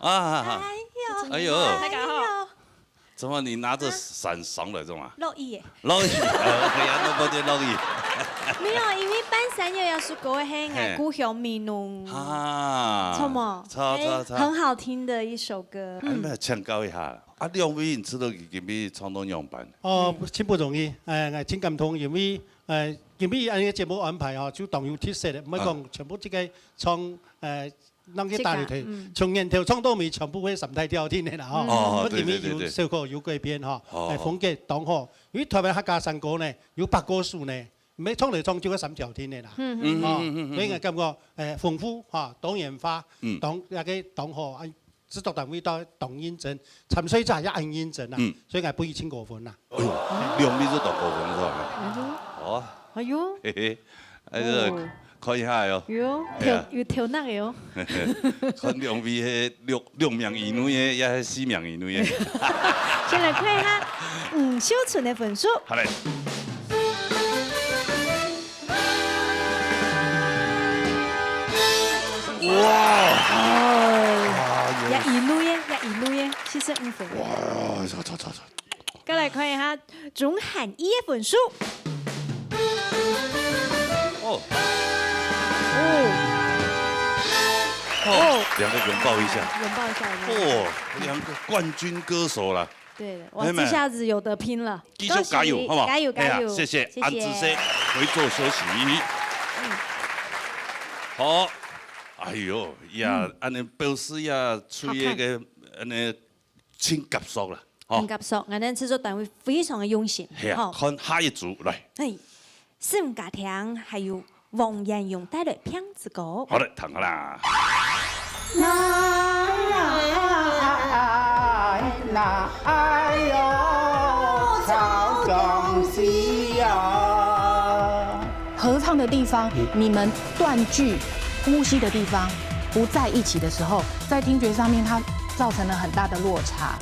啊，啊，啊，哎呦，哎呦。大家好。怎么你拿着伞上来干嘛？落雨耶。落雨，哎呀，那不就落雨。没有，因为半山腰有首歌係嘿。故鄉美濃。啊，著無？著，著，著。哎，很好聽的一首歌。哎，那請教一下，啊，兩位你知道佢今日唱到仰般？哦，真不容易，哎，哎，真感動，因為，哎，今日恁樣个節目安排哦，就當有特色个，毋係講啊。全部這个唱，哎， 人去打入去，自家，嗯。從年頭唱到尾，全部係三大調定个啦，吼。哦，毋過今日有，對，對，對，對。小可有改變，吼，哦。哎，風格當好。因為台灣客家山歌呢，有八个首呢，毋係唱來唱去个三調定个啦。嗯，嗯，哦，嗯，嗯，嗯，所以𠊎感覺，哎，豐富，哈，多元化，嗯。當，那個當好，啊，製作單位都當認真，參賽者也恁認真啊，嗯。所以𠊎分佢盡高分啊。哎呦，兩位就當高分是吧？哎呦。哦。哎呦。嘿嘿。 哎，這个哦。看一下喲。有，哎呀。頭，有頭那个哦。看兩位係六，六名以內个，也係四名以內个。先來看一下吳秀春个分數。好嘞。哇！哦，啊，有。也以內个，也以內个，四十五分。哇，操，操，操，操。再來看一下 鍾涵意个分數。哦。哦。哦，兩个擁抱一下。擁抱一下，擁抱一下。哦，兩个冠軍歌手啦。對，哇，妹妹。這下子有得拼了。繼續加油，恭喜，好不好？加油，加油。哎呀，謝謝，謝謝。恁仔細，回座休息。嗯。好，哎喲，呀，嗯。恁樣表示呀，出一个，恁樣親合作啦。 哦。親合作，𠊎等製作單位非常个用心，係啊，吼。看下一組，來。係，四五家庭，還有黃彥勇帶來《病子歌》。好嘞，聽好啦。合唱的地方，你们断句、呼吸的地方不在一起的时候，在听觉上面它造成了很大的落差。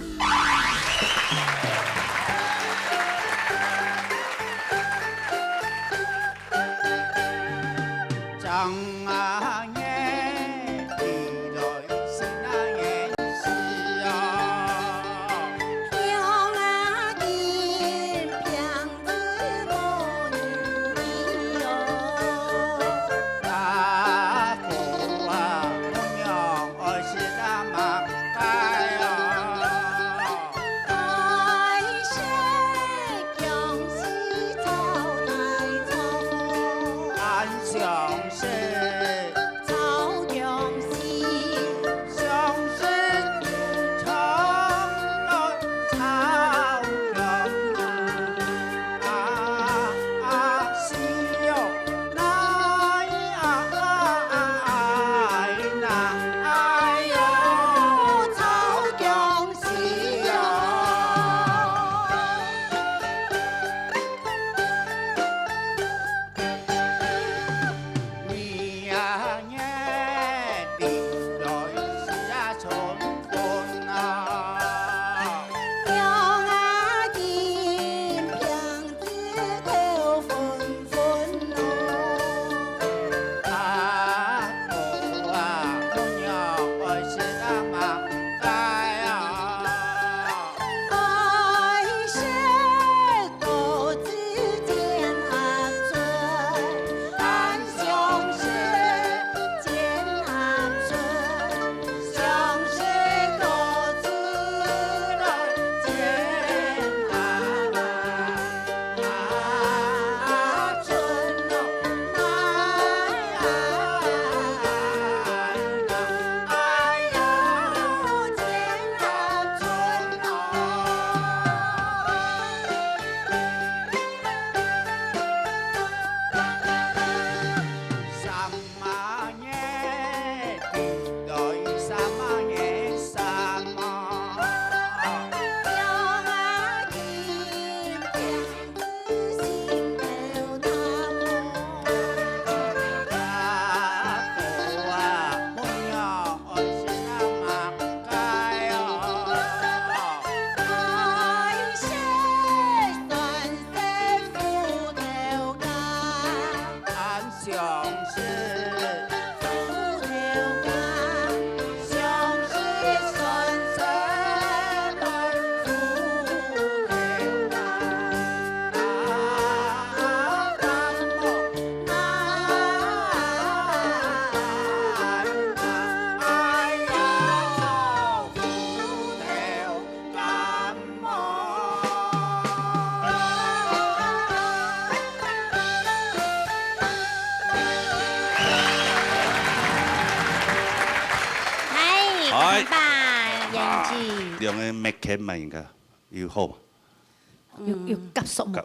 哎。看吧，演技。兩个默契嘛，應該有好嘛？有，有合適無？合。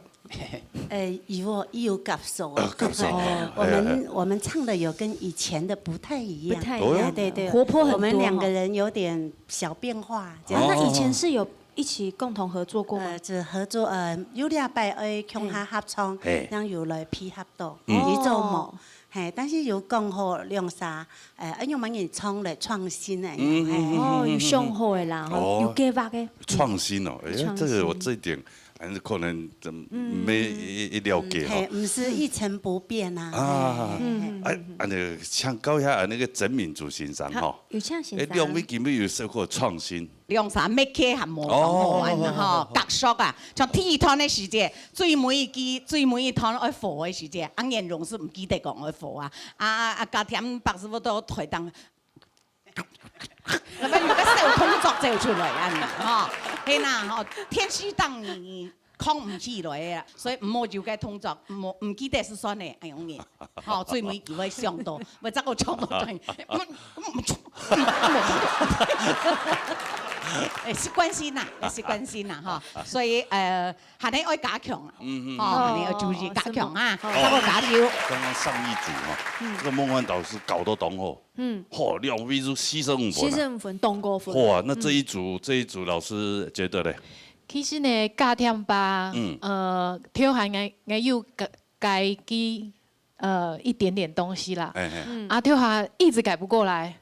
呃，有哦，有合適哦。啊，合適。哦，我们，哎，哎，哎。我们唱的有跟以前的不太一样。不太一样。哎，对，对。活泼很多哈。我们两个人有点小变化，这样。哦。那以前是有一起共同合作过吗？呃，只合作，呃，有兩擺愛共下合唱，嘿。这样有来配合到，嗯。有做無？哦。嘿，但是有讲好两三，呃，哎，用乜人唱来创新的，嗯，嘿。嗯，嗯，哦，有想好的啦，吼，哦。有计划的。创新哦，哎，创新。这个我这一点还是可能怎么没一，一了解哈。嗯，嘿，毋是一成不变啊，啊，嘿，嘿，嘿。哎，嗯。啊，那个像高一下那个曾敏竹先生哈，好，有请先生。哎，两位今日有说过创新？两三个还无讲好完呢，哦。吼，合适啊，像第一段的时节，最尾一句，最尾一段爱和的时节，啊，颜蓉是毋记得讲爱和啊，啊，啊，啊，加添白师傅到台上 那么有个小动作走出来啊，吼，嘿呐，吼，天时当你扛毋起来啊，所以毋好有个动作，毋好，毋記得就算了，哎呦你，吼，最尾就会想到，我再个唱到对，嗯，嗯，嗯，哎，是关心呐，哎，是关心呐，哈，所以呃，还得爱加强啊，嗯，嗯，哦，嗯。还得要注意加强啊，哦，再个加油。刚刚上一组哈，嗯。这个梦幻岛是搞到当好， 嗯。吼，两位就四十五分啊。四十五分，当高分。哇，那这一组，嗯。这一组老师觉得嘞？其实呢，加添吧，嗯。呃，挑战，我，我有改，改个，呃，一点点东西啦。哎，哎。嗯。啊，挑战一直改不过来。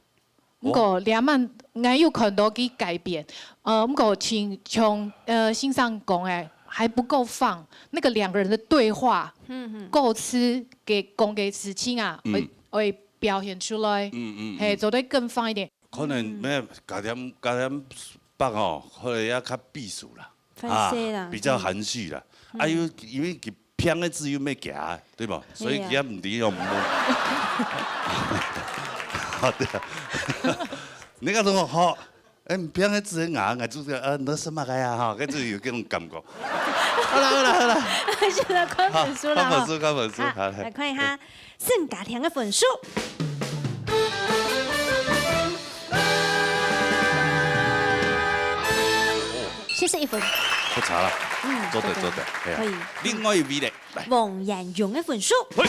哦。不过，两万，我有看到个改变。呃，不过，请，像，呃，先生讲的，还不够放。那个两个人的对话，嗯，嗯。歌词给讲个事情啊，嗯。会，会 表现出来，嗯，嗯，嘿，嗯。做得更放一点。可能嗯。没有，加点，加点白哦，可能要较避暑啦，歹势啦，啊，比较含蓄啦。嗯。啊，又因为佢拼个字又没加，对吧？所以佢也毋知用。嘿啊。好的。你看什么？好，哎，你拼个字很硬，我就是，呃，那什么个呀，哈，跟这有这种感觉。好了，好了，好了。现在看分数了哈。好，看分数，看分数，好，好，来。来看一下。 沈家庭个分数。七十一分。不差了，嗯，做得，做得。做得，哎呀，可以。另外一位嘞，来。王延勇个分数。嘿。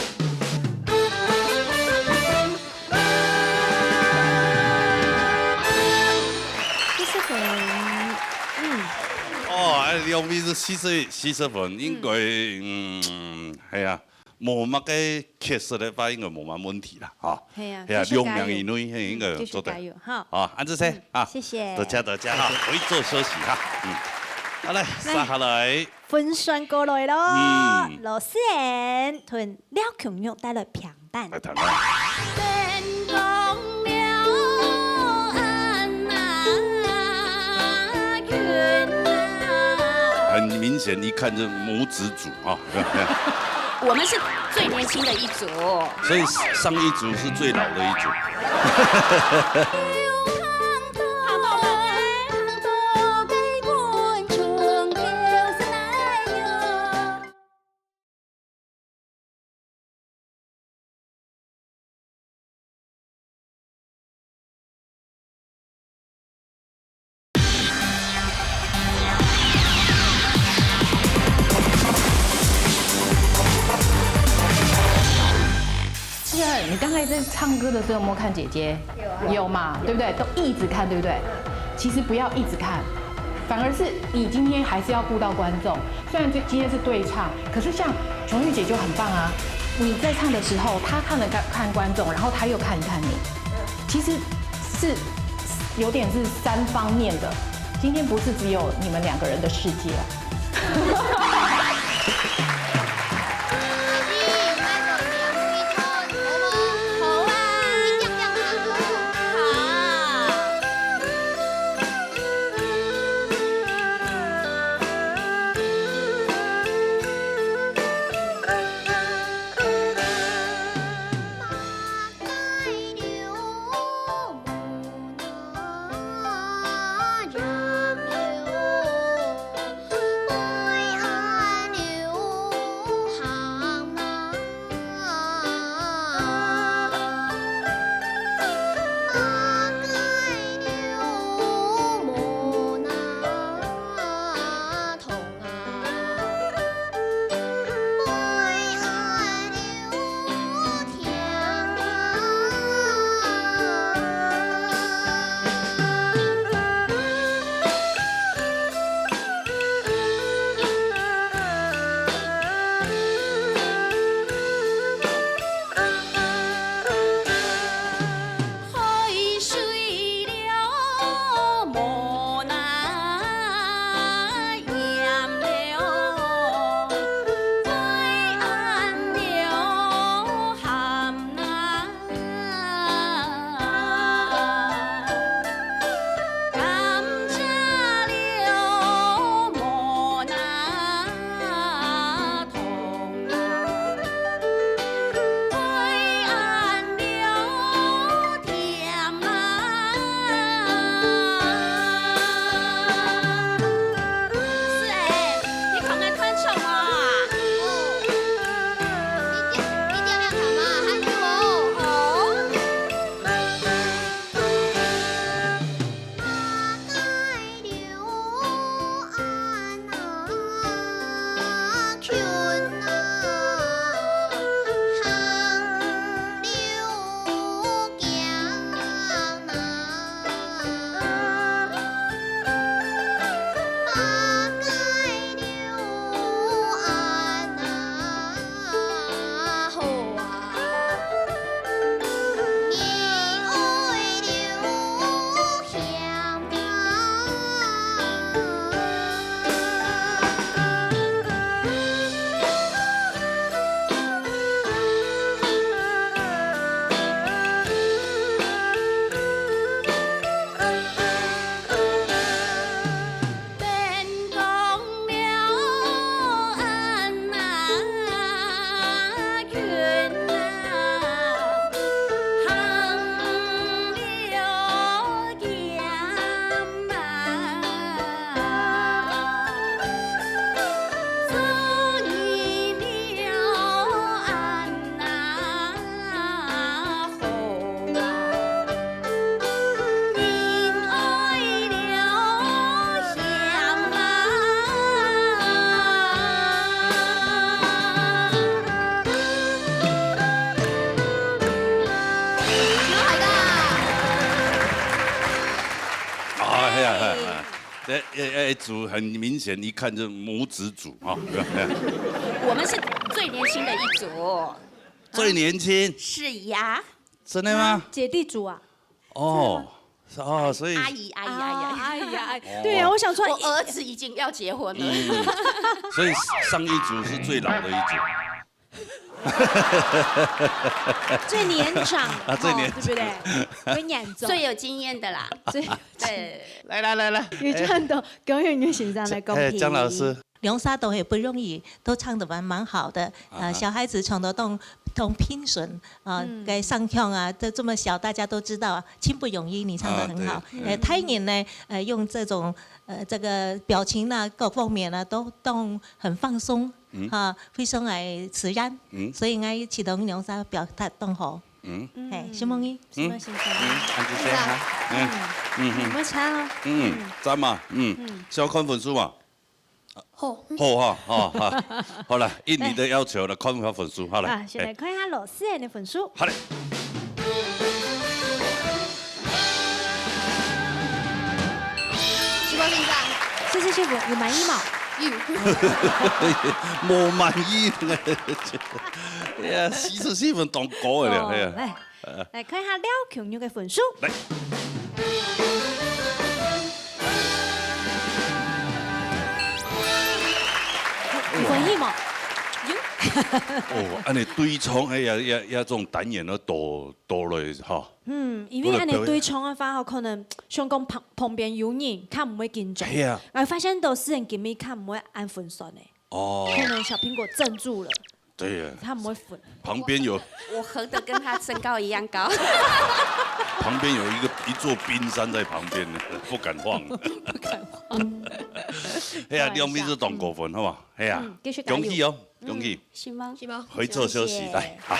七十分，嗯。哦，哎，两位是七十，七十分，应该，嗯，哎呀， 無麼个缺失个話，應該無麼問題啦，哈。係啊，係啊，繼續加油。兩名以內，嘿，應該做得。嗯，繼續加油，哈。啊，恁仔細，嗯，啊，謝謝。多謝，多謝，哈，可以做休息，哈。嗯。好，來，那接下來。分數過來咯，嗯。羅思妍同廖瓊玉帶來評判。來聽聽。 很明顯，一看就母子組啊。我們是最年輕的一組。所以上一組是最老的一組。是啊，你剛才在唱歌的時候有沒有看姐姐？有啊。有嘛，對不對？都一直看，對不對？其實不要一直看，反而是你今天還是要顧到觀眾。雖然這，今天是對唱，可是像瓊玉姐就很棒啊。你在唱的時候，她看了看，看觀眾，然後她又看一看你，其實是有點是三方面的。今天不是只有你們兩個人的世界啊。哎哎哎，組很明顯，一看就母子組啊。我們是最年輕的一組。最年輕？是呀。真的嗎？啊，姐弟組啊？哦，是哦，所以阿姨，阿姨，阿姨，阿姨。啊，阿姨，阿姨。哦。對呀，我想說，我兒子已經要結婚了。嗯，所以上一組是最老的一組。最年長啊，最年长。哦，對不对？最年长。最有经验的啦。最对。来来来来，有看到高圆圆先生来讲，哎，江老师。两儕都很不容易，都唱得蛮蛮好的。呃，啊哈。小孩子唱得当当平顺啊，嗯。该上腔啊，这这么小，大家都知道啊，轻不容易，你唱得很好。啊，对。呃，他也呢，呃，用这种呃这个表情呢，各方面呢，都都很放松。 嗯。哈，非常个自然。嗯。所以𠊎觉得你两儕表达当好。嗯。嘿，承蒙你。嗯。承蒙先生。嗯，恁仔細哈。嗯，嗯，嗯。嗯，我唱哦。嗯，嗯。讚嘛，嗯。嗯。先看分數嘛。好。好哈，好，好。好了，应你的要求了，看一下分数，好了。啊，先来看一下老师个分数。好嘞。 七十四分。七十四分，有滿意無？有。無滿意呢。哎呀，四十四分當高个了，哦，哎呀。來，呃。來看一下廖瓊玉个分數。來。有滿意無？有。哦，恁仔對唱，哎呀，呀，呀，這種單元都多，多了哈。 嗯，因為恁仔對唱个話，吼，可能想講旁，旁邊有人，較毋會緊張。係啊。𠊎發現到詩人今晡日較毋會恁分散呢。哦。可能小蘋果镇住了。對啊。他毋會分。旁邊有，我合得跟他身高一樣高。旁邊有一個，一座冰山在旁邊，不敢晃。不敢晃。哎呀，開玩笑。兩位都當過分，好吧？哎呀，嗯，繼續加油。恭喜哦，恭喜。嗯，是嗎？是嗎？回座休息，謝謝。來，好。哇，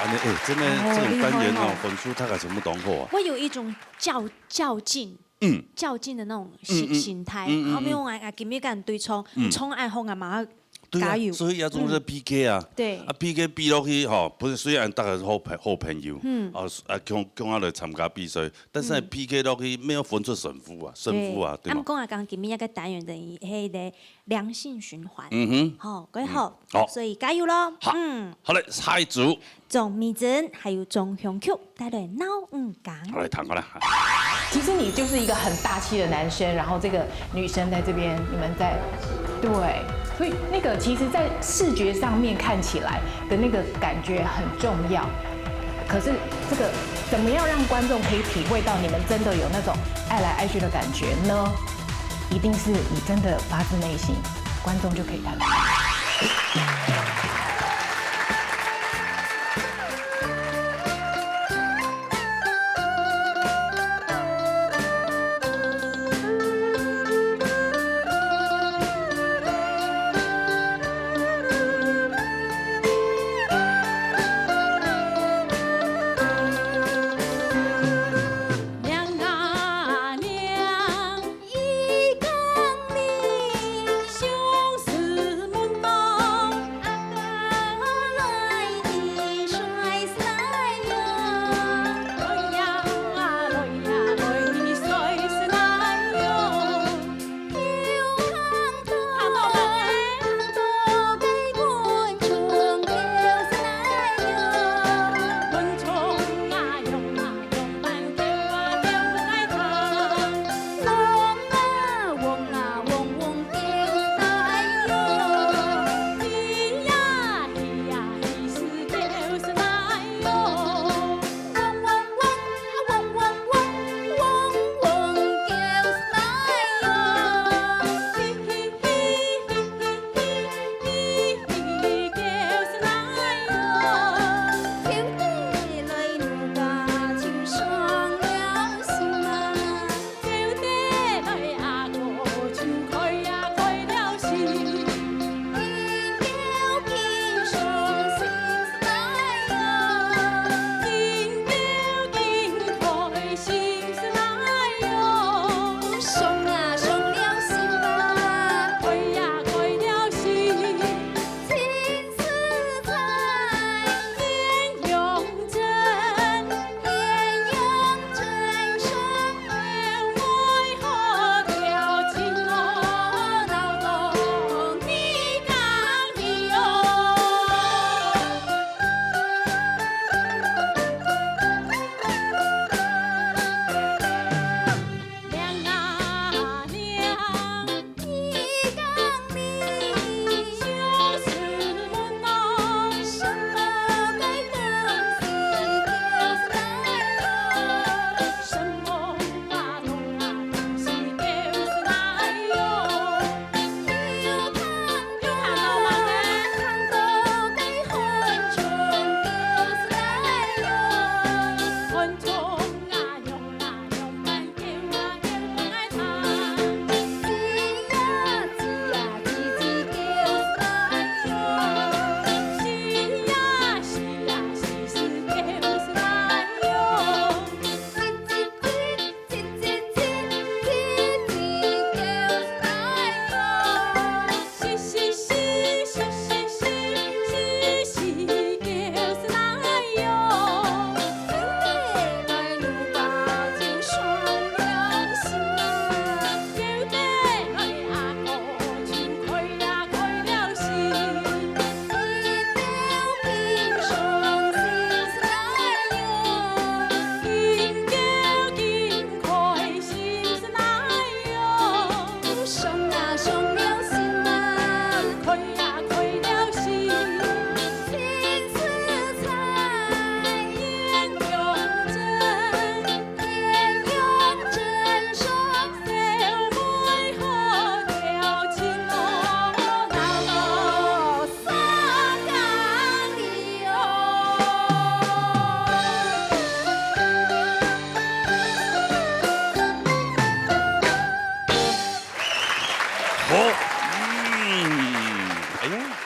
恁仔，哎，真的，哦，這種單元哦，厲害哦。分數大概全部當好啊。會有一種較，較勁，嗯。較勁的那種心，嗯，嗯。心態。嗯，嗯，然後沒有啊，嗯。啊，今晡日跟人對唱，嗯。唱恁好啊嘛，對啊，加油。所以要做這嗯。P K啊。對。啊，P K比落去吼，不是，雖然大家是好朋，好朋友，嗯。啊，啊，共，共下來參加比賽，但是呢，嗯。P K落去沒有分出勝負啊，勝負啊，對。對嘛？啊，毋過啊，講今晡日个單元等於，嘿，个 良性循環。嗯哼。好，各位好。嗯，好。所以加油咯。好。嗯。好嘞，下一組。鍾美珍還有鍾雄菊帶來鬧五更。好，來，聽過來。其實你就是一個很大氣的男生，然後這個女生在這邊，你們在，對，所以那個其實在視覺上面看起來的那個感覺很重要。可是這個怎麼樣讓觀眾可以體會到你們真的有那種愛來愛去的感覺呢？ 一定是你真的發自內心，觀眾就可以看到。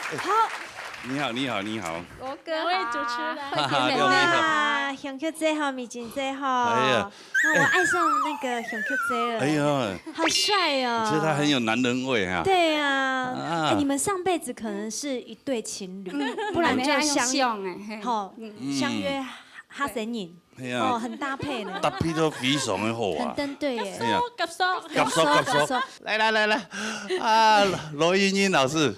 好，你好，你好，你好。罗哥好，两位主持人。哈哈，你好，你好。哇，香菊姐好，美珍姐好。哎呀，啊，我爱上那个香菊姐了。哎呀，好帅哦。我觉得他很有男人味哈。对啊，啊。哎，你们上辈子可能是一对情侣，嗯，不然就相，哎，嘿，好，嗯。相约哈神影。哎呀，哦，很搭配呢。搭配得非常的好啊。很登对耶。哎呀，合作，合作。合作，合作。来，来，来，来，啊，罗英英老师，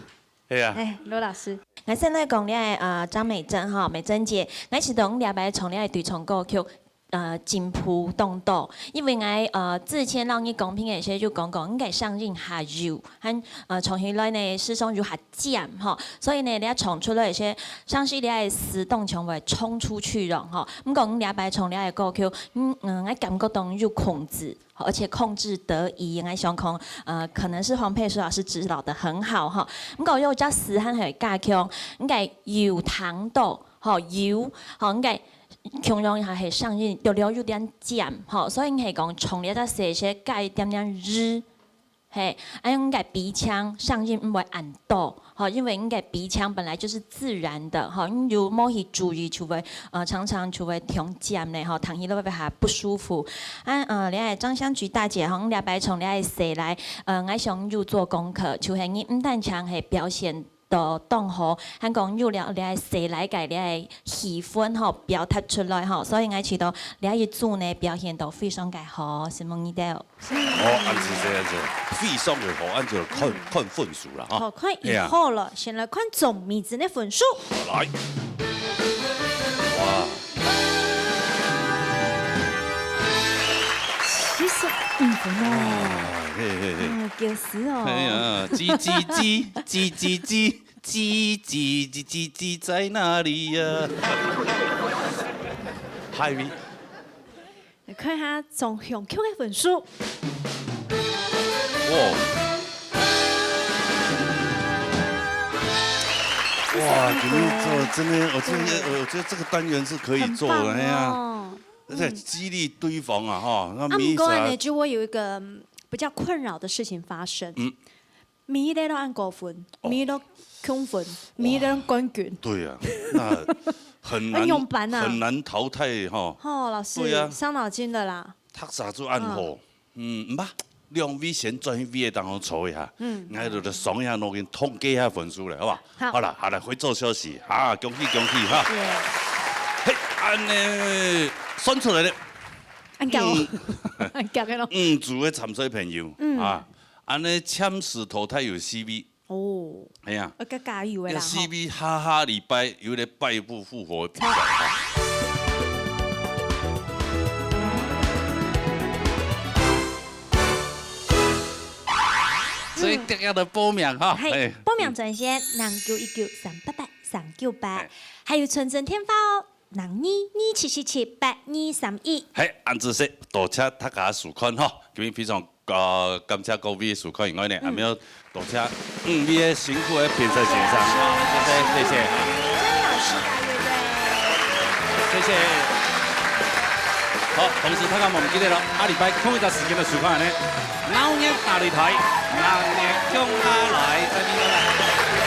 哎呀。哎，罗老师。 𠊎先來講這个，呃，張美珍吼，美珍姐，𠊎試著這擺唱這个對唱歌曲，呃，進步當多。因為𠊎，呃，之前摎你講評个時節就講過，你个聲音較幼，還，呃，唱起來呢，時常有較尖吼。所以呢，你愛唱出來个時節，像係你个字當像會衝出去了吼。毋過你這擺唱這个歌曲，嗯，嗯，𠊎感覺當有控制。 而且控制得宜，𠊎想講，呃，可能是黃佩書老師指導得很好哈。毋過有隻詞還係加強，應該有聽到，吼，有，吼，應該共樣也係聲音略略有點尖，吼，所以應該講唱這隻細細加一點點日，嘿，恁樣應該鼻腔聲音毋會恁多。 吼，因為你个鼻腔本來就是自然的，吼，你有無去注意就會，呃，常常就會聽尖咧，吼，聽起來會較不舒服。啊，呃，這个張香菊大姐吼，你這擺唱這个《誰來》，呃，𠊎想有做功課，就係你毋單淨係表現到當好，還講有了這个《誰來》个這个氣氛吼，表達出來吼，所以𠊎試著這一組呢表現到非常个好，承蒙你兜。 哦，恁仔細，恁仔細，非常个好，恁仔細看，嗯。看分數啦，哈。好，看以後了，哎呀。先來看總米子个分數。來。哇。七十五分哦。哇，嘿，嘿，嘿。啊，九十哦。哎呀，叽，叽，叽，叽，叽，叽，在哪裡呀？海味。 來看一下總香菊个分數。哇。哇，今天做真的，我真的，我觉得这个单元是可以做的，很棒哦。哎呀，而且激励对方啊，哈，那啊，毋过呢，就会有一个，嗯，比较困扰的事情发生。嗯。 每日都恁高分，哦。每日都共分，每日都冠军。对啊，那很难，那怎么办啊？很难淘汰哈。吼，老师，对啊。伤脑筋的啦。读书就恁好，嗯。嗯，毋怕，两位先转去位个当中坐一下，嗯。𠊎就来算一下，我给你统计一下分数了，好不好？好。好了，好了，回座休息啊，恭喜恭喜哈。耶。嘿，恁呢算出来了。恁強哦，嗯。恁強个咯。五组个参赛朋友，嗯。啊， 恁呢暫時淘汰有四位。哦。哎呀。呃，加，加油个啦，有四位下下禮拜有咧敗部復活个比賽。好。所以大家都報名哈。嘿，哎。報名專線零九一九三八八三九八，哎。還有傳真電話哦。 零二二七七七八二三一。嘿，恁仔細，多謝大家收看吼，今日非常，呃，感謝各位收看以外呢，嗯。還有多謝五位个辛苦个評審先生，謝謝，謝謝。張老師，對不對？謝謝。好，同時大家莫毋記得咯，下禮拜同一个時間來收看呢，鬧熱大擂台，鬧熱共下來，再見，拜拜。